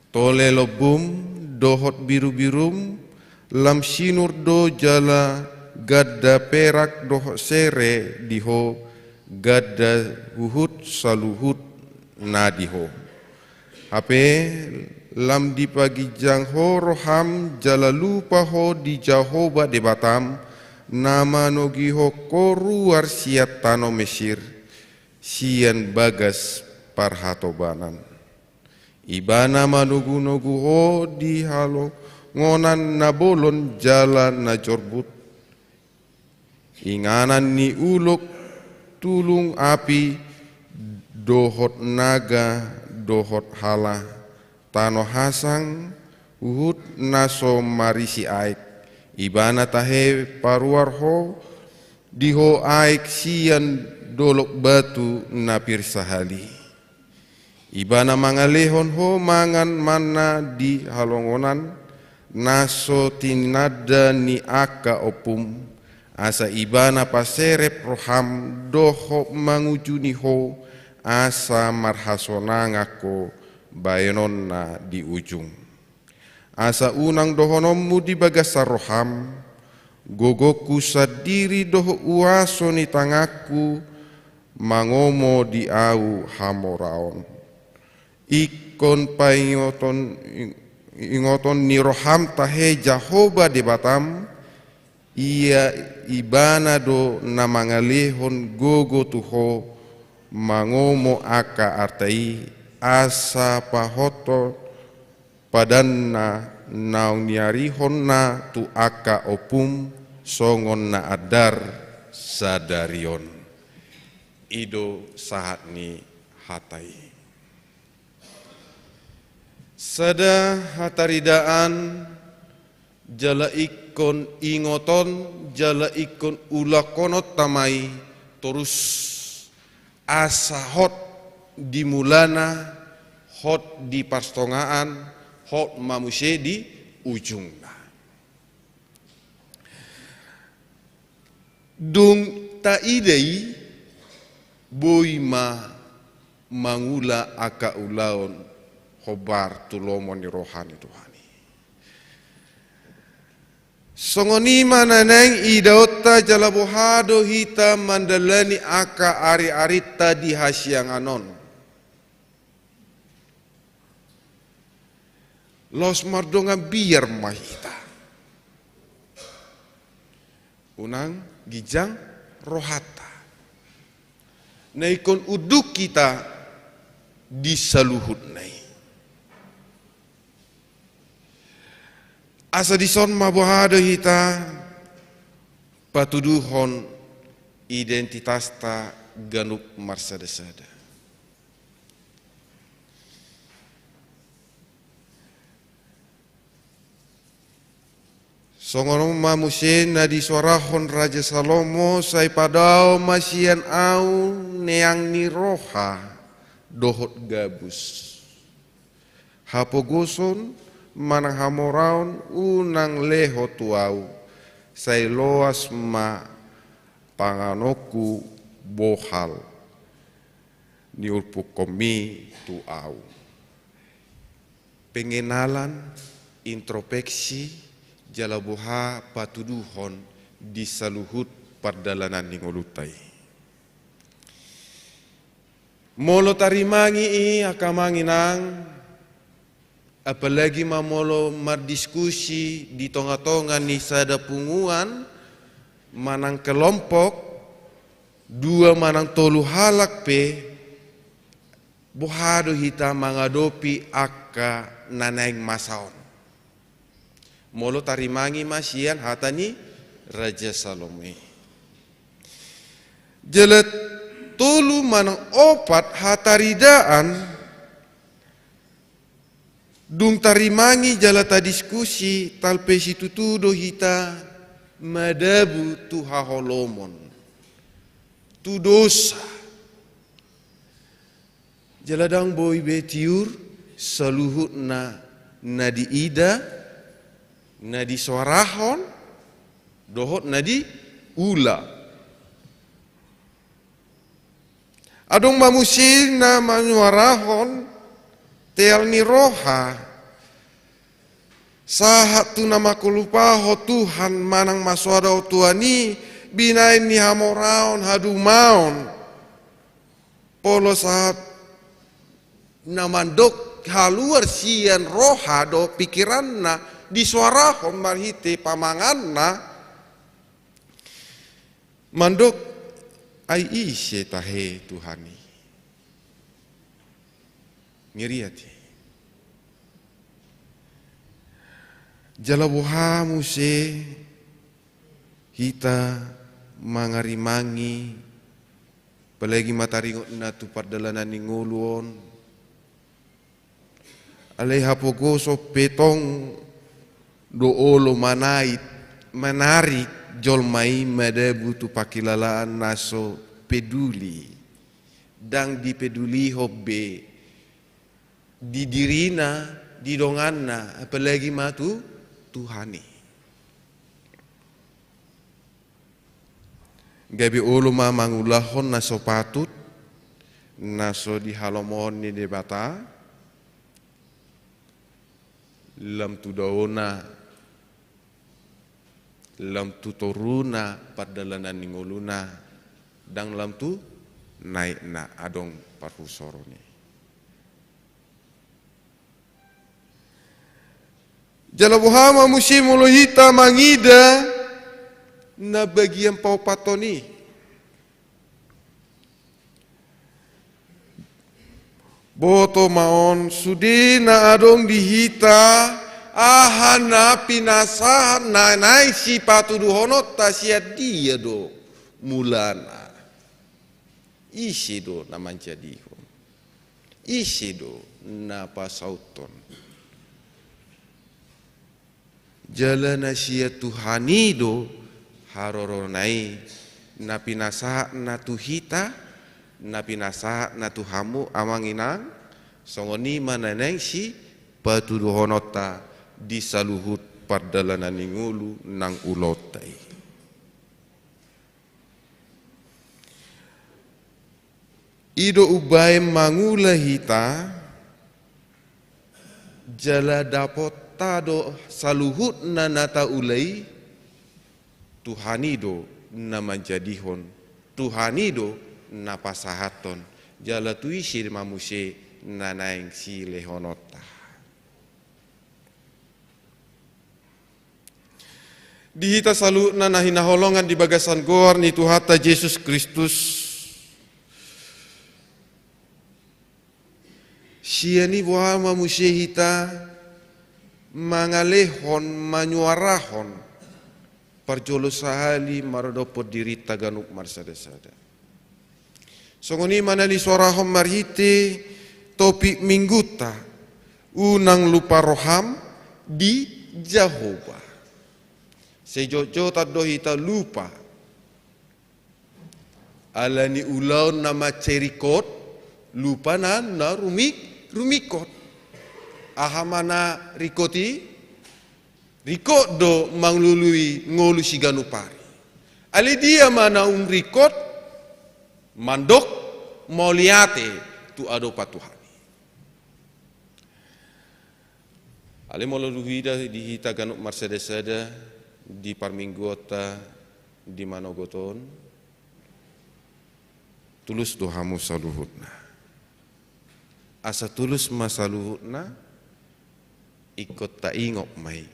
Tole lombum dohot birubirum, lam sinur do jala ganda perak dohot sere di ho, ganda huhut saluhutna di ho. Hape lam dipaginjang ho roham jala lupa ho di Jahowa Debatam, na manogihon ho ruar sian tano Mesir, sian bagas parhatobanan. Ibana manogunogu ho di halongonan na bolon jala na jorbut, inganan ni ulok, tulung api, dohot naga, dohot hala, tano hasang, huhut na so marisi aek. Ibana tahe paruar ho, di ho aek sian dolok batu na pir sahali. Ibana mangalehon ho mangan manna di halongonan, na so tinanda ni angka ompum, asa ibana paserep roham dohot mangujuni ho, asa marhasonangan ho baenonna di ujung. Asa unang dohononmu di bagasan roham, gogongku sandiri dohot uaso ni tanganku mangomo di ahu hamoraon. Ingkon paingoton, ingoton ni roham tahe Jahowa Debatam, ia ibana do na mangalehon gogo tu ho mangomo angka arta i, asa pahothon padanna naung niarihonna tu angka ompum songon na andar sadari on. I do sahat ni hata i. Sada hataridaan jala ingkon ingoton jala ingkon ulahononta ma i torus asa hot di mulana, hot di parsongaan, hot ma muse di ujungna. Dung taida i, boi ma mangula angka ulaon hombar tu lomo ni roha ni Tuhan i. Songon i ma na naeng idaonta jala boha do hita mandalani angka ariarinta di hasiangan on. Laos mardongan biar ma hita. Unang ginjang rohanta. Na ingkon unduk hita di saluhutna i. Asa dison ma boha do hita patuduhon identitasta ganup marsadasada. Songon on ma muse na disuarahon Raja Salomo, sai padao ma sian ahu neang ni roha dohot gabus. Hapogoson manang hamoraon unang leho tu ahu, sai loas ma tanganonku bohal niulpukkonmi tu ahu. Pengenalan, intropeksi, jala boha patuduhon di saluhut pardalanan ni ngolunta i. Molo tarimangi i angka amang inang, apalagi ma molo mardiskusi di tonga-tonga ni sada punguan manang kelompok, dua manang tolu halak pe, boha do hita mangadopi angka na naeng masa on? Molo tarimangi ma sian hata ni Raja Salomo i. Jala tolu manang opat hataridaan dung tarimangi jala tadiskusi, talpe situtu do hita madabu tu haholomon, tu dosa. Jala ndang boi be tiur saluhutna na diida, na disoarahon, dohot na diula. Adong ma muse na manyuarahon teal ni roha, sahat tu na mangkalupahon Tuhan manang masoada Tuhan i, binaen ni hamoraon, hadumaon. Pola sahat na mandok haluar sian roha dohot pikiranna, disoarahon marhite pamanganna, mandok, ai ise tahe Tuhan i? Ngeri ate. Jala boha muse hita mangarimangi, apalagi ma taringot na tu pardalanan ni ngolu on. Alai hapogoson pe tong do olo manait, manarik jolma i madabu tu pangkilalaan na so peduli, ndang dipedulihon be di dirina, di donganna, apalagi ma tu Tuhan i. Gabe olo ma mangulahon na so patut, na so dihalomohon ni Debata, lam tu daona, lam tu toruna pardalanan ni ngoluna, ndang lam tu naikna adong parhusoron i. Jala boha ma muse molo hita mangida na bagian paopathon i? Boto ma on, sude na adong di hita, aha na pinasahat na naeng sipatuduhononta, sian dia do mulana? Ise do na manjadihon? Ise do na pasauthon? Jala na sian Tuhan i do harorona i, na pinasahatna tu hita, na pinasahatna tu hamu amang inang, songon i ma na naeng sipatuduhononta di saluhut pardalanan ni ngolu nang ulaonta i. I do umbaen mangula hita, jala dapotta do saluhutna na taula i, Tuhan i do na manjadihon, Tuhan i do na pasahathon, jala tu ise ma muse na naeng silehononta. Di hita saluhutna na hinaholongan di bagasan goar ni Tuhanta Jesus Kristus, sian i boha ma muse hita mangalehon, manyuarahon parjolo sahali maradophon dirinta ganup marsadasada. Songon i ma na nisoarahon marhite topik minggunta, unang lupa roham di Jahowa. Sai jotjotan do hita lupa ala ni ulaon na mansai ringkot, lupa na, na rumik-, rumingkot. Aha ma na ringkot i? Ringkot do mangalului ngolu siganup ari. Alai dia ma naung ringkot? Mandok mauliate tu adopan Tuhan i. Ale molo huida di hita ganup marsada-sada di parmingguonta di manogot on, tulus do hamu saluhutna. Asa tulus ma saluhutna, ingkon taingot ma i.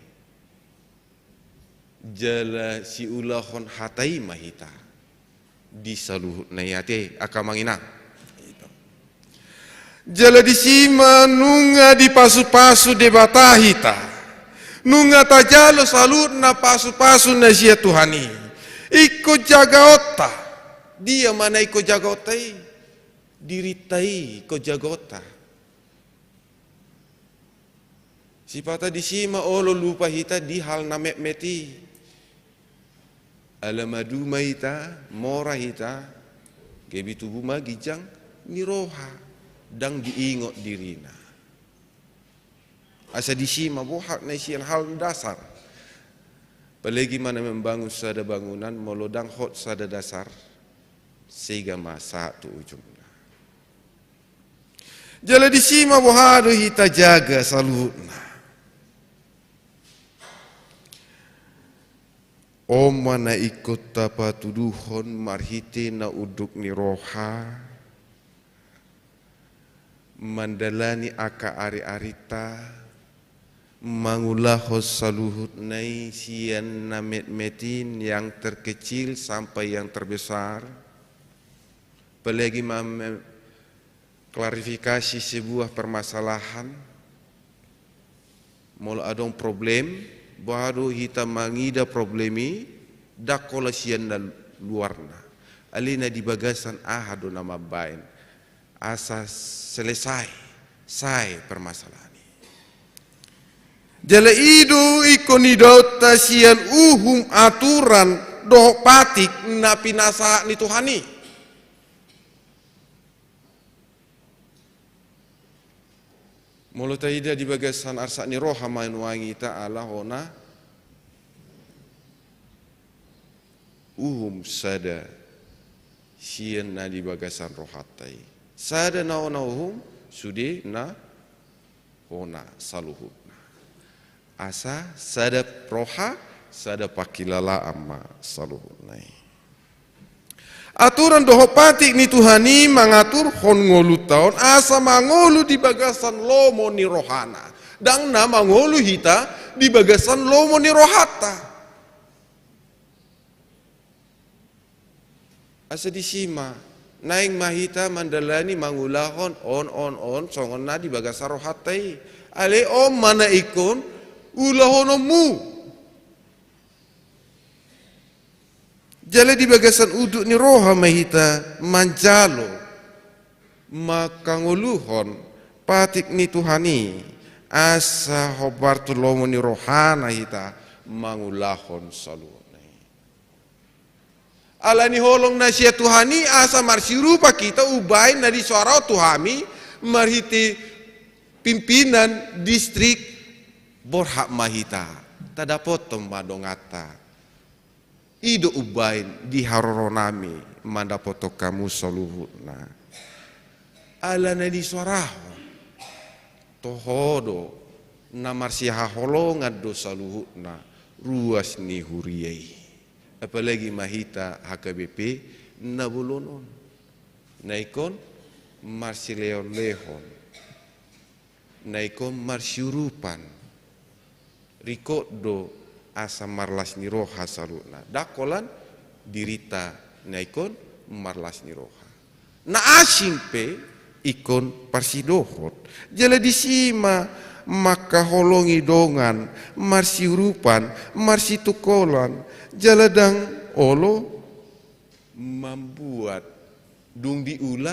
Jala siulahon hata i ma hita di saluhutna i ate, angka amang inang. Jala disi ma nunga dipasu-pasu Debata hita. Nunga tajalo saluhutna pasu-pasu na sian Tuhan i. Ingkon jagaonta. Dia ma na ingkon jagaonta i? Dirinta i ingkon jagaonta. Sipata disi ma olo lupa hita di hal na metmet i. Ala madu ma hita, mora hita, gabe tubu ma ginjang ni roha, ndang diingot dirina. Asa disi ma boha na sian hal dasar. Apalagi ma na membangun sada bangunan, molo ndang hot sada dasar, sega ma sahat tu ujungna. Jala disi ma boha do hita jaga saluhutna. On ma na ingkon tapatuduhon marhite na unduk ni roha, mandalani angka ari-arinta, mangulahon saluhutna i sian na metmet i, yang terkecil sampai yang terbesar. Apalagi ma me-, klarifikasi sebuah permasalahan. Molo adong problem, boha do hita mangida problem i, ndang holan sian na luarna. Alai na di bagasan aha do na mambaen asa selesai, sae permasalahan i. Jala i do ingkon idaonta sian uhum, aturan dohot patik na pinasahat ni Tuhan i. Molo taida di bagasan arsak ni roha ma nuaeng hita ala hona uhum sada sian na di bagasan rohanta i. Sada na hona uhum, sude na hona saluhutna. Asa sada roha, sada pangkilalaan ma saluhutna i. Aturan dohot patik ni Tuhan i mangaturhon ngolunta on asa mangolu di bagasan lomo ni rohana. Ndang na mangolu hita di bagasan lomo ni rohanta. Asa disi ma, naeng ma hita mandalani mangulahon on, on, on, songon na di bagasan rohanta i. Alai on ma na ingkon ulahononmu. Jala di bagasan unduk ni roha ma hita manjalo mangkangoluhon patik ni Tuhan i, asa hombar tu lomo ni rohana hita mangulahon saluhutna i. Ala ni holong na sian Tuhan i asa marsiurupan hita umbaen na nisoarahon tu hami marhite pimpinan distrik, borhat ma hita, tadapothon ma donganta. I do umbaen di haroronami mandapothon hamu saluhutna. Ala na nisoarahon, toho do na marsihaholongan do saluhutna ruas ni huria i. Apalagi ma hita H K B P na bolon on. Na ingkon marsilehon-lehon. Na ingkon marsiurupan, ringkot do asa marlas ni roha saluhutna. Ndang holan dirinta na ingkon marlas ni roha. Na asing pe ingkon parsidohot. Jala disi ma mangkaholongi dongan, marsiurupan, marsitungkolan, jala ndang olo mambuat dung diula,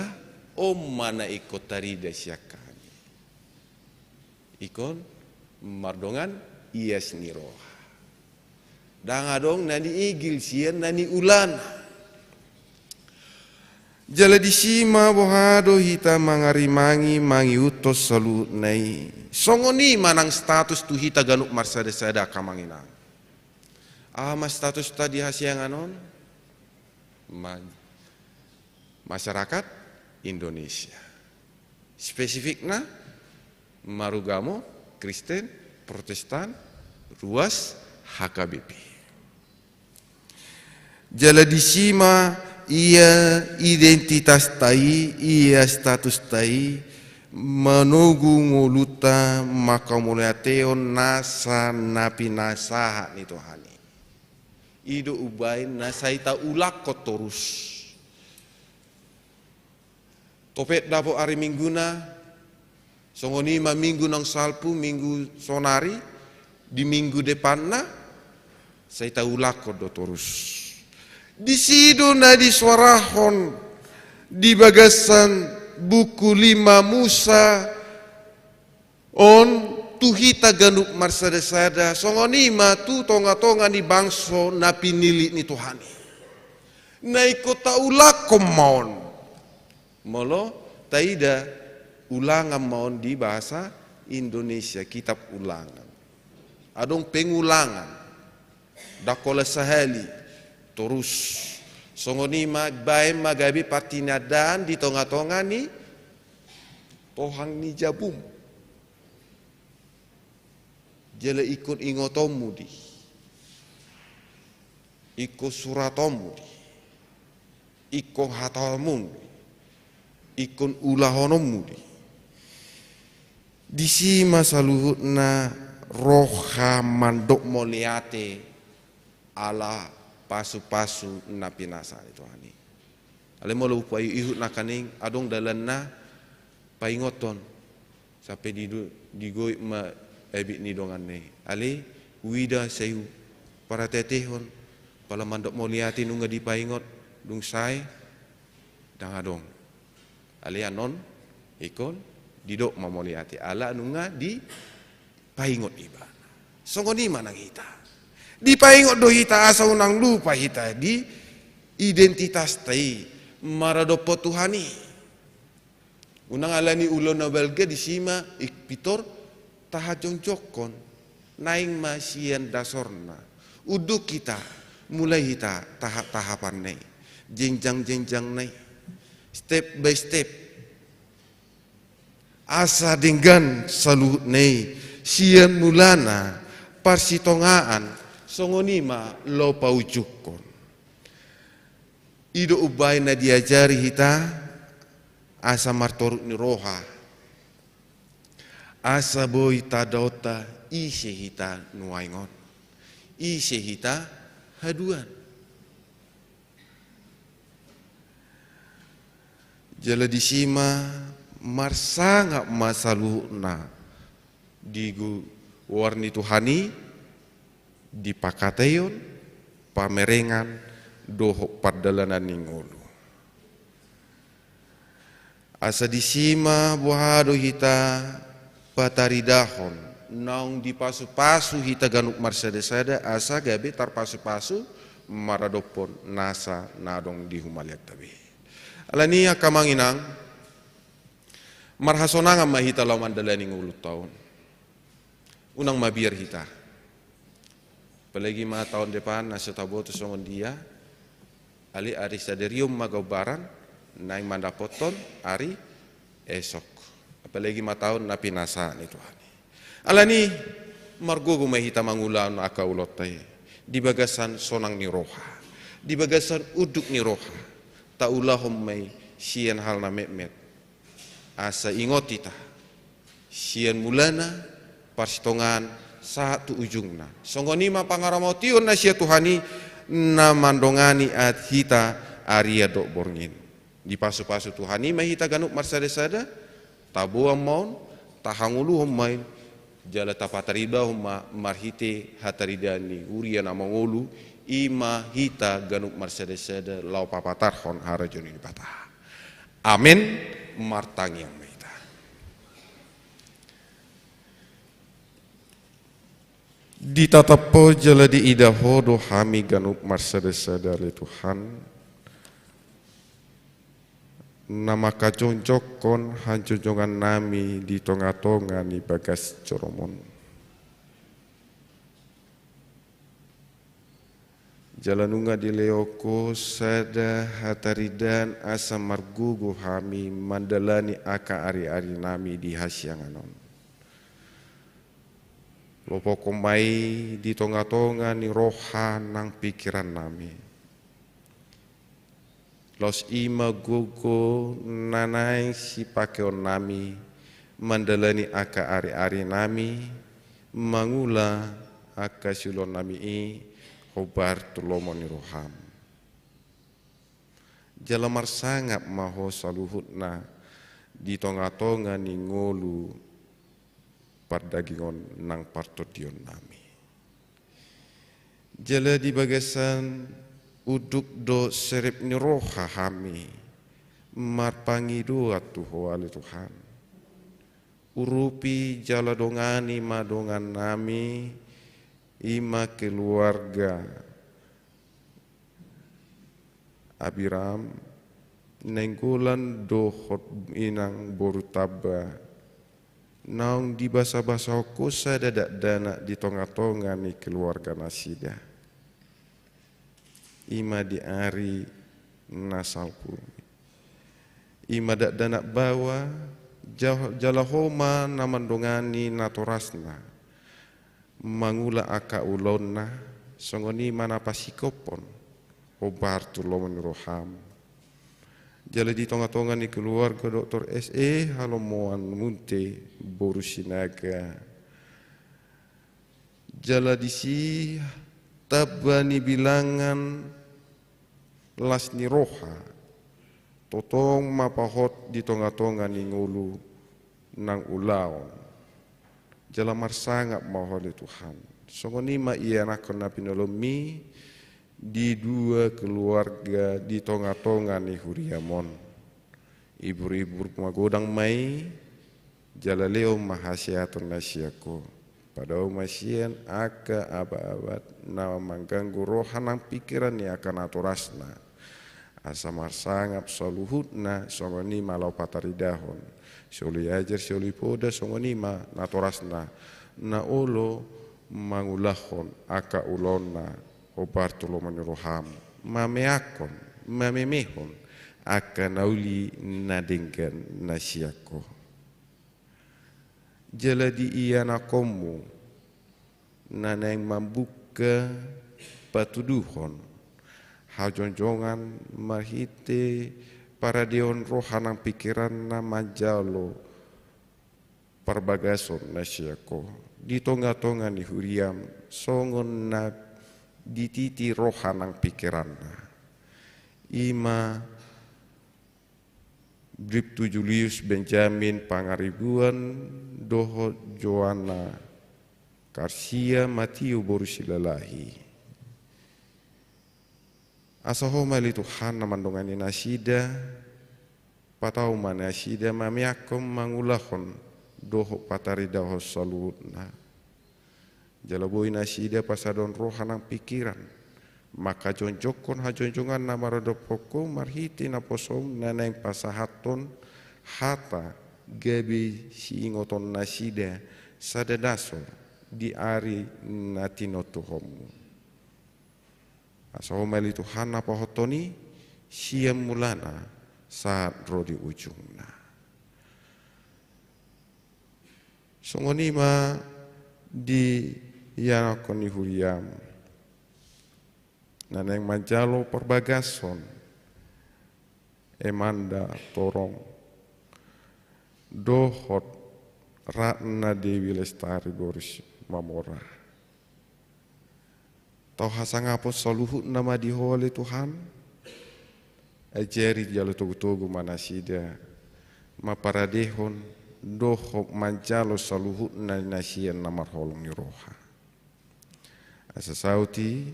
on ma na ingkon tarida sian hami. Ingkon mardongan ias ni roha. Ndang adong na niigil sian na niulana. Jala disi ma boha do hita mangarimangi mangihuthon saluhutna i. Songon i ma nang status tu hita ganup marsada-sada angka amang inang. Aha ma statusta di hasiangan on? Ma-, masyarakat Indonesia. Spesifikna marugamo Kristen Protestan, ruas H K B P. Jala disi ma ia identitasta i, ia statusta i, manogu ngolunta manghamauliatehon nasa na pinasahat ni Tuhan i. I do umbahen na sai taulakhon torus. Topet dapot ari Mingguna, songon i ma Minggu naung salpu, Minggu sonari, di minggu depanna, sai taulakhon do torus. Disi do na disuarahon di bagasan buku lima Musa on tu hita ganup marsada-sada, songon i ma tu tonga-tonga ni bangso na pinillit ni Tuhan i. Na ingkon taulakhon ma on. Molo taida, ulangan ma on di bahasa Indonesia, kitab Ulangan. Adong pengulangan. Ndang holan sahali, torus. Songon i ma baen ma gabe partinandaan di tonga-tonga ni tohang ni jabum. Jala ingkon ingotonmu do i. Ingkon suratonmu do i. Ingkon hatamu do i. Ingkon ulahononmu do i. Disi ma saluhutna roha mandok mauliate ala pasu-pasu na pinasahat ni Tuhan i. Alai molo hupaihut nangkaning, adong dalanna paingothon. Sampe di, digoit ma abit ni donganna i. Alai huida sai huparateatehon, pala mandok mauliate nunga dipaingot, dung sae ndang adong. Alai annon ingkon didok ma mauliate ala nunga dipaingot ibana. Songon i ma nang hita. Dipaingot do hita asa unang lupa hita di identitasta i maradophon Tuhan i. Unang alani ulaon na balga, disi ma i pintor tahajongjongkon, naeng ma sian dasorna. Unduk hita, mulai hita tahap-tahapanna i, jenjang-jenjangna i, step by step. Asa denggan saluhutna i, sian mulana, parsitongaan, songon i ma laho paujungkon. I do umbahen na diajari hita asa martoruk ni roha. Asa boi tadaonta ise hita nuaeng on. Ise hita haduan. Jala disi ma marsangap ma saluhutna di goar ni Tuhan i, di pangkataion, pamerengan, dohot pardalanan ni ngolu. Asa disi ma boha do hita pataridahon, naung dipasu-pasu hita ganup marsada-sada, asa gabe tarpasu-pasu maradophon nasa na adong di humaliangta be. Alani i angka amang inang, marhasonangan ma hita laho mandalani ngolunta on. Unang mabiar hita. Apalagi ma taon depan na so taboto songon dia, alai ari sadari on ma gaumbaran, naeng mandapothon ari esok. Apalagi ma taon na pinasahat ni Tuhan i. Alani i, margogo ma hita mangulahon angka ulaonta i di bagasan sonang ni roha, di bagasan unduk ni roha. Taulahon ma i sian hal na metmet. Asa ingot hita sian mulana, parsitongaan, sahat tu ujungna. Songon i ma pangaramotion na sian Tuhan i na mandongani hita arian dohot borngin. Dipasu-pasu Tuhan i ma hita ganup marsada-sada, taboan ma on, tahangoluhon ma i, jala tapataridahon ma marhite hataridaan ni huria na mangolu, i ma hita ganup marsada-sada laho papatarhon harajaon ni Debata. Amen. Martangiang ma hita. Ditatap Ho jala diida Ho do hami ganup marsada-sada ale Tuhan, na mangkajongjongkon hanjongjongannami di tonga-tonga ni bagas joroMon. Jala nunga dilehon Ho sada hataridaan asa margogo hami mandalani angka ari-arinami di hasiangan on. Lopokhon ma i di tonga-tonga ni roha nang pingkiran nami. Laos i ma gogo na naeng sipakeon nami mandalani angka ari-ari nami, mangula angka siulaon nami i, hombar tu lomo ni roham. Jala marsangap ma ho saluhutna di tonga-tonga ni ngolu pardagingon nang partondion nami. Jala di bagasan unduk dohot serep ni roha hami marpangidoan tu ho ale Tuhan. Urupi jala dongani ma dongan nami, i ma keluarga Abiram, Nainggolan dohot inang boru Tamba, naung dibasa-basahon ho sada dakdanak di tonga-tonga ni keluarga nasida. I ma di ari na salpu. I ma dakdanak baoa, ja-, jala ho ma na mandongani natorasna mangula angka ulaonna, songon i ma na pasikophon hombar tu lomo ni roham. Jala di tonga-tonga ni keluarga Doktor S E Halomoan Munte boru Sinaga, jala disi tamba ni bilangan las ni roha, tongtong ma pahot di tonga-tonga ni ngolu nang ulaon. Jala marsangap ma ho ale Tuhan. Songon i ma ianakhon na pinalommi di dua keluarga di tonga-tonga ni huriam on. Ibur-ibur magodang ma i, jala lehon ma hasehaton na sian ho. Padao ma sian angka abat-abat na mangganggu roha nang pingkiran ni angka natorasna. Asa marsangap saluhutna, songon i ma laho pataridahon sioloi ajar, sioloi poda, songon i ma natorasna na olo mangulahon angka ulaonna hombar tu lomo ni roham, mameakhon, mamemehon angka na uli na denggan na sian ho. Jala di ianakhonmu na naeng mambuka patuduhon hajongjongan marhite paradehon roha nang pingkiranna manjalo parbagason na sian ho di tonga-tonga ni huriam, songon na dititi roha nang pingkiranna. I ma Briptu Julius Benjamin Pangaribuan dohot Joanna Karsia Matio boru Silalahi. Asa ho ma ale Tuhan na mandongani nasida, patau ma nasida mameakhon, mangulahon dohot pataridahon saluhutna. Jala boi nasida pasadahon roha nang pingkiran manghajongjonghon hajongjongan na maradophon ho marhite naposom na naeng pasahathon hata gabe siingoton nasida sada dasor di ari na tinontuhonmu. Asa ho ma ale Tuhan na pahothon i sian mulana sahat ro di ujungna. Songon i ma di ianakhon ni huriam na naeng manjalo parbagason, Emanda Torong dohot Ratna Dewi Lestari boru Simamora. Tau hasangapon saluhutna ma di ho ale Tuhan. Ajari jala togu-togu ma nasida mamparadehon dohot manjalo saluhutna na sian na marholong ni roha. Asa saut i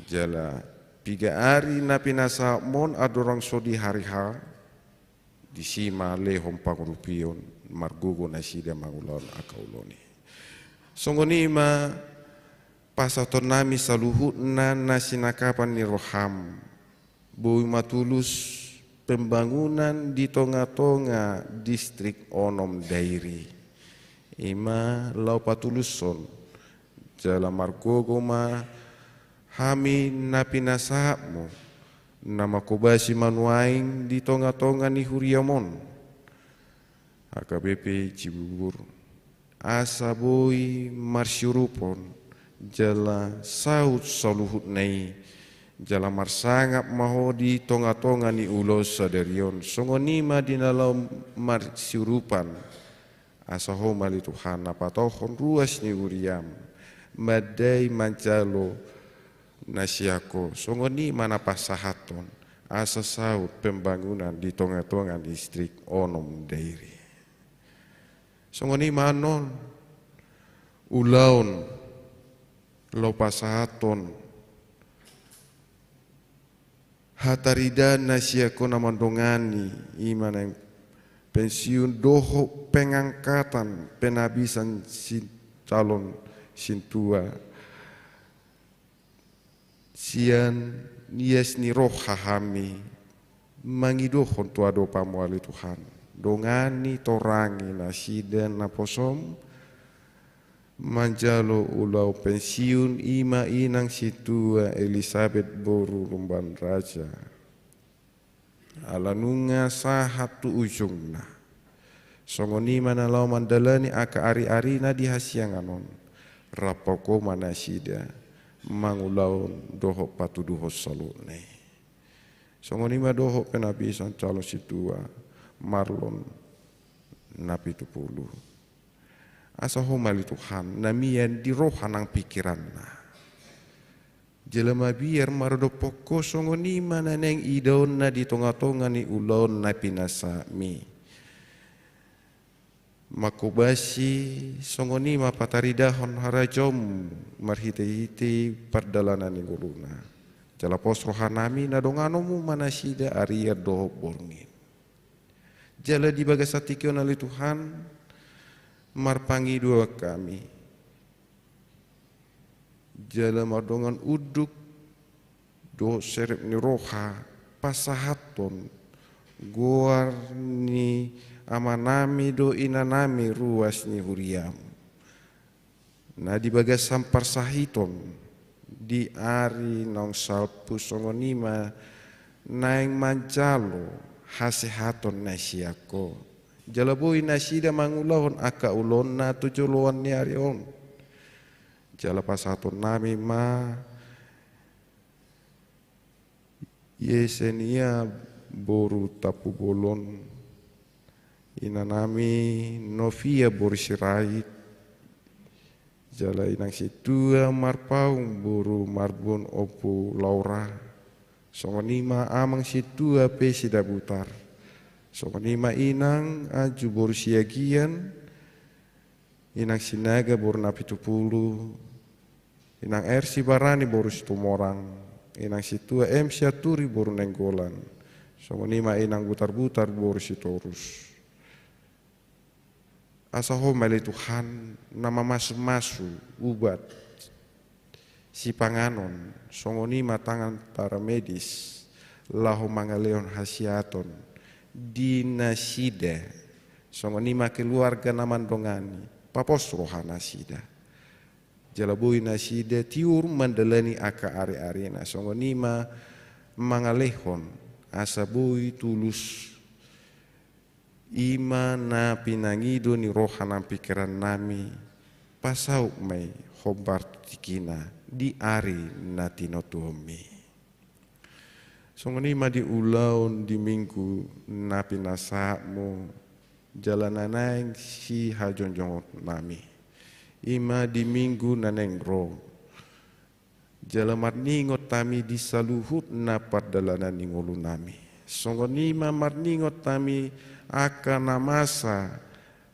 jala piga ari na pinasahatmon andorang so di hari H, disi ma lehon pangurupion margogo nasida mangulahon angka ulaon i. Songon i ma pasahatonnami saluhutna na sinangkapan ni roham. Boi ma tulus pembangunan di tonga-tonga distrik onom Dairi. I ma laho patulushon jala margogo ma hami na pinasahatmu na manghobasi ma nuaeng di tonga-tonga ni huriam on, H K B P Cibubur, asa boi marsiurupon jala saut saluhutna i, jala marsangap ma ho di tongatonga ni ulaon sadari on, songon i ma di na laho marsiurupan. Asa ho ma ale Tuhan na patohon ruas ni huriam mandai manjalo na sian ho, songon i ma na pasahathon asa saut pembangunan di tongatonga ni distrik Onom Dairi. Songon i ma annon ulaon laho pasahathon hataridaan na sian ho na mandongani, i ma naeng pensiun dohot pengangkatan penapisan si calon sintua. Sian ias ni roha hami mangidohon tu adopanmu ale Tuhan, dongani, torangi nasida naposom manjalo ulaon pensiun, i ma inang sintua Elisabet boru Lumban Raja. Ala nunga sahat tu ujungna, songon i ma na laho mandalani angka ariarina di hasiangan on, rap ho ma nasida mangulahon dohot patuduhon saluhutna i. Songon i ma dohot penapisan calon sintua Marlon Napitupulu. Asa ho ma ale Tuhan na mian di roha nang pingkiranna. Jala mabiar maradophon ho, songon i ma na naeng idaonna di tongatonga ni ulaon na pinasahatmi. Manghobasi, songon i ma pataridahon harajaonmu marhitehite pardalanan ni ngoluna. Jala pos rohanami na donganonmu ma nasida arian dohot borngin. Jala di bagasan tingki on ale Tuhan, marpangidoan hami jala mardongan unduk dohot serep ni roha pasahathon goar ni amanami dohot inanami ruas ni huriam na di bagasan parsahiton di ari naung salpu, songon i ma naeng manjalo hasehaton na sian ho. Jala boi nasida mangulahon angka ulaonna tu joloan ni ari on. Jala pasahatonnami ma Yesenia boru Tampubolon, inanami Novia boru Sirait, jala inang sintua Marpaung boru Marbun, Ompu Laura, songon i ma amang sintua Pesi Dabutar, songon i ma inang Anju boru Siagian, inang Sinaga boru Napitupulu, inang R. Sibarani boru Situmorang, inang sintua M. Sianturi boru Nainggolan, songon i ma inang Butarbutar boru Sitorus. Asa ho ma ale Tuhan na mamasumasu ubat sipanganon, songon i ma tangan para medis laho mangalehon hasehaton di nasida, songon i ma keluarga na mandongani, papos rohanasida. Jala boi nasida tiur mandalani angka ariarina, songon i ma mangalehon asa boi tulus. I ma na pinangido ni roha nang pingkirannami, pasaut ma i hombar tu tingkina di ari na tinotohonmi. Songon i ma di ulaon di minggu na pinasahatmu, jala na naeng sihajongjongonnami, i ma di minggu na naeng ro. Jala marningot hami di saluhutna pardalanan ni ngolunami. Songon i ma marningot hami angka na masa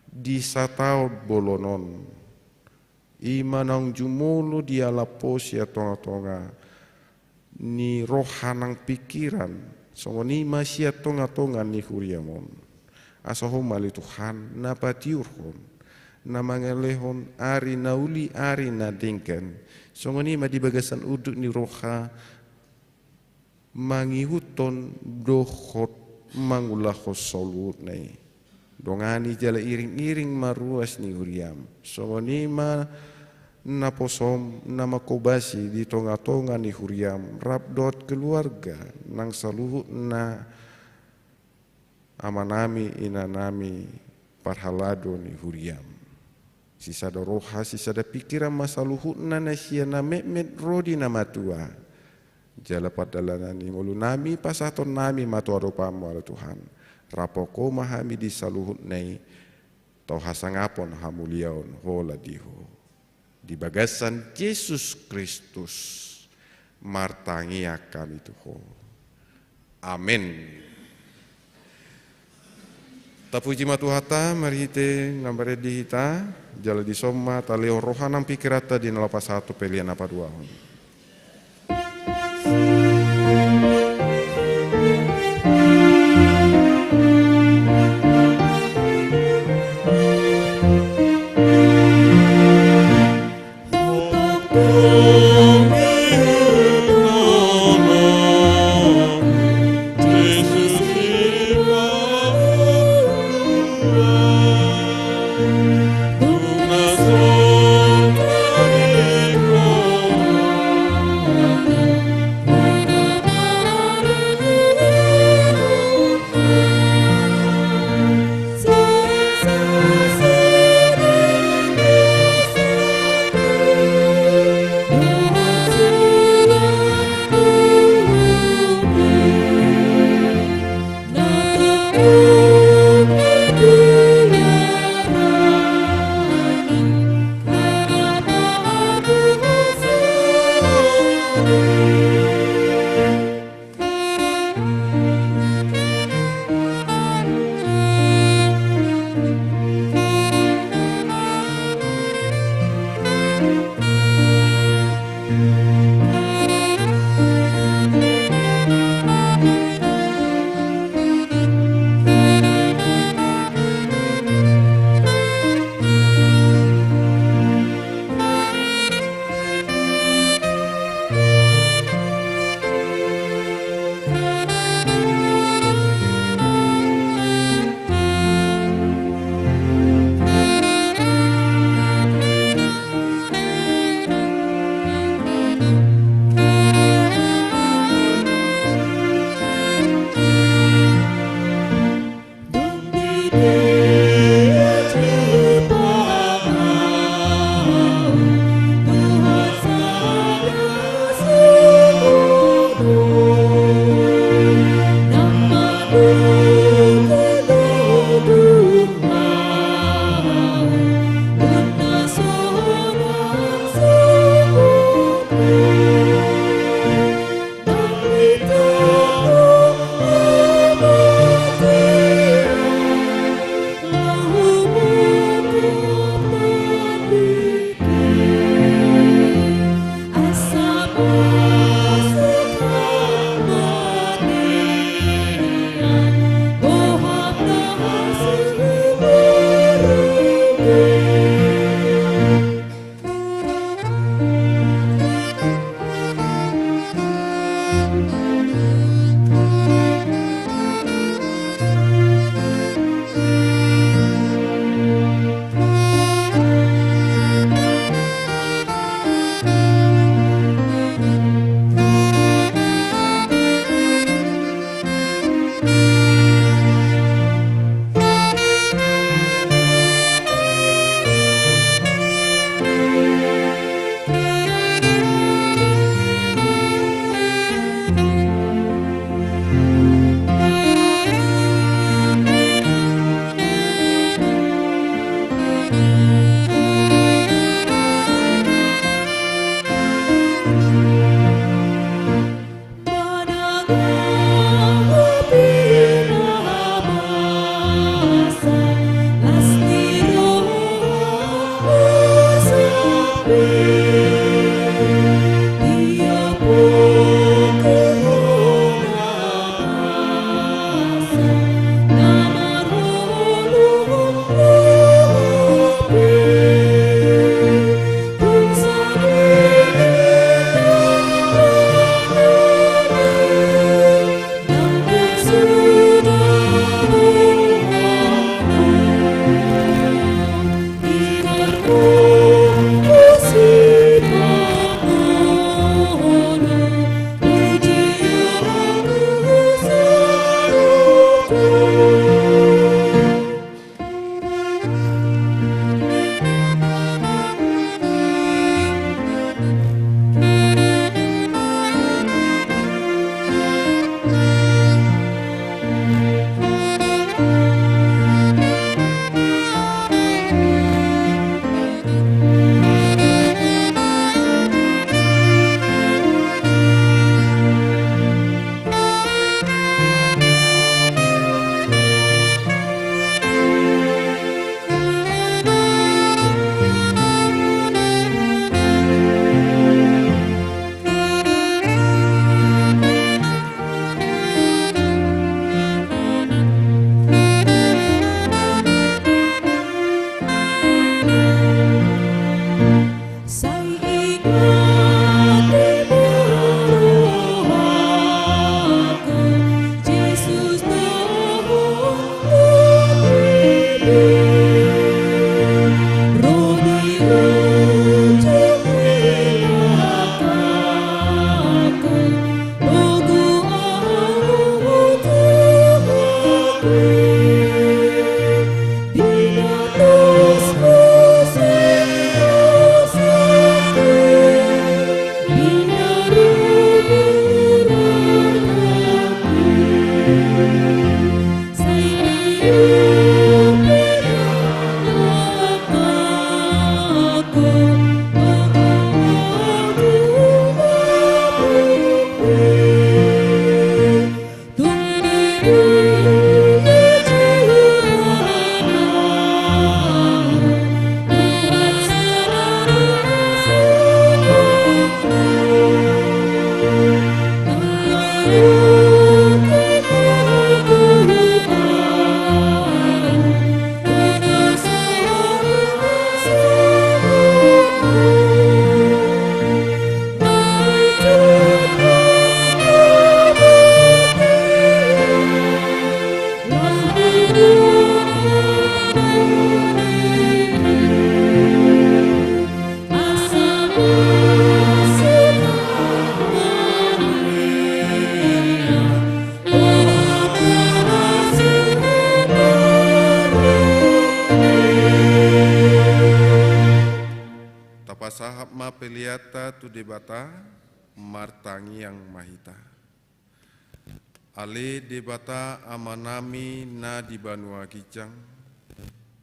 di sataon bolon on. I ma naung jumolo dialap ho sian tongatonga ni roha nang pingkiran, songon i ma sian tongatonga ni huriam on. Asa ho ma ale Tuhan na patiurhon, na mangalehon ari na uli, ari na denggan, songon i ma di bagasan unduk ni roha mangihuthon dohot mangulahon saluhutna i. Dongani jala iringiring ma ruas ni huriam, songon i ma naposom na manghobasi di tongatonga ni huriam rap dohot keluarga nang saluhutna amanami inanami parhalado ni huriam. Sisada roha, sisada pingkiran ma saluhutna na sian na metmet ro di na matua. Jala pardalanan ni ngolunami pasahatonnami ma tu adopanmu, ale Tuhan. Rap Ho ma hami di saluhutna i, tau hasangapon hamuliaon holan di Ho. Di bagasan Jesus Kristus martangiang hami tu Ho. Amen. Tapuji ma Tuhanta marhite na marende hita, jala dison ma talehon roha nang pingkiranta di na laho pasahat tu pelean na paduahon. Pasahat ma peleanta tu Debata, martangiang ma hita. Ale Debata Amanami na di banua ginjang,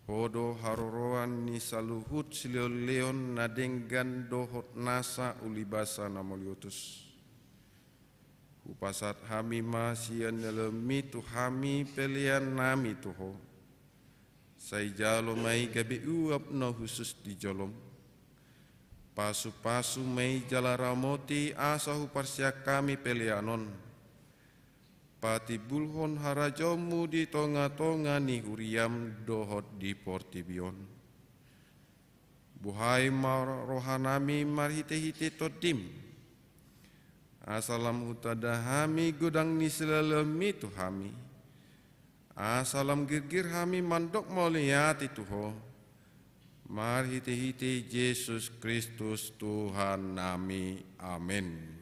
Ho do haroroan ni saluhut silehonlehon na denggan dohot nasa ulibasa na mauliutus. Hupasahat hami ma sian ni lehonMi tu hami peleannami tu Ho. Sai jalo ma i gabe uap na hushus di jolom. Pasupasu ma i jala ramoti asa huparsian hami pelean on. Patimbulhon harajaonMu di tongatonga ni huriaM dohot di portibi on. Buhai ma rohanami marhitehite TondiM. Asa lam hutanda hami godang ni silehonLehonMi tu hami. Asa lam girgir hami mandok mauliate tu Ho. Marhitehite Jesus Kristus Tuhannami. Amen.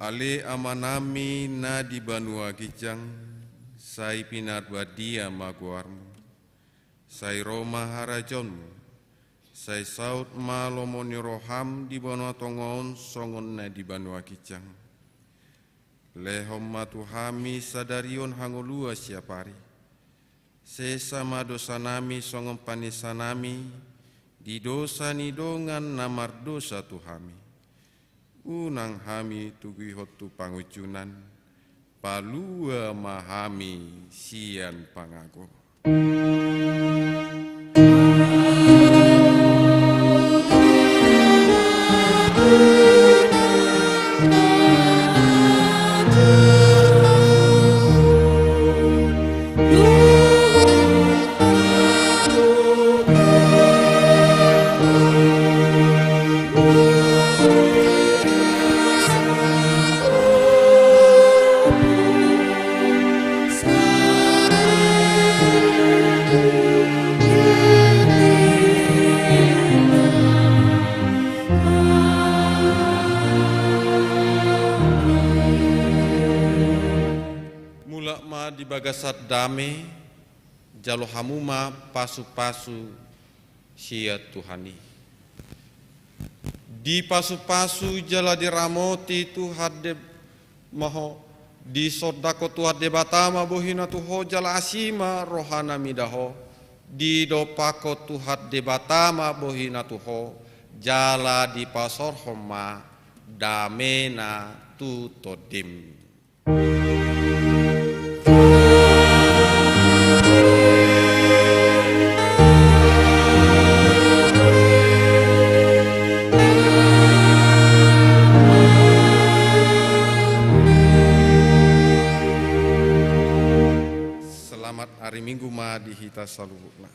Ale Amanami na di banua ginjang, sai pinarbadia ma goarMu. Sai ro ma harajaonMu. Sai saut ma lomo ni rohaM di banua tonga on songon na di banua ginjang. Lehon ma tu hami sadari on hangoluan siapari. Sesa ma dosanami songon panesanami di dosa ni dongan na mardosa tu hami. Unang hami togihon tu pangunjunan, palua ma hami sian pangago. Mulak ma di bagasan dame, jalo hamu ma pasupasu sian Tuhan i. Dipasupasu jala diramoti Tuhan Deb-, ma ho, disondangkon Tuhan Debata ma bohina tu ho jala asi ma rohana mida ho, didompakkon Tuhan Debata ma bohina tu ho, jala dipasaorhon ma damena tu tondim. Selamat ari Minggu ma di hita saluhutna.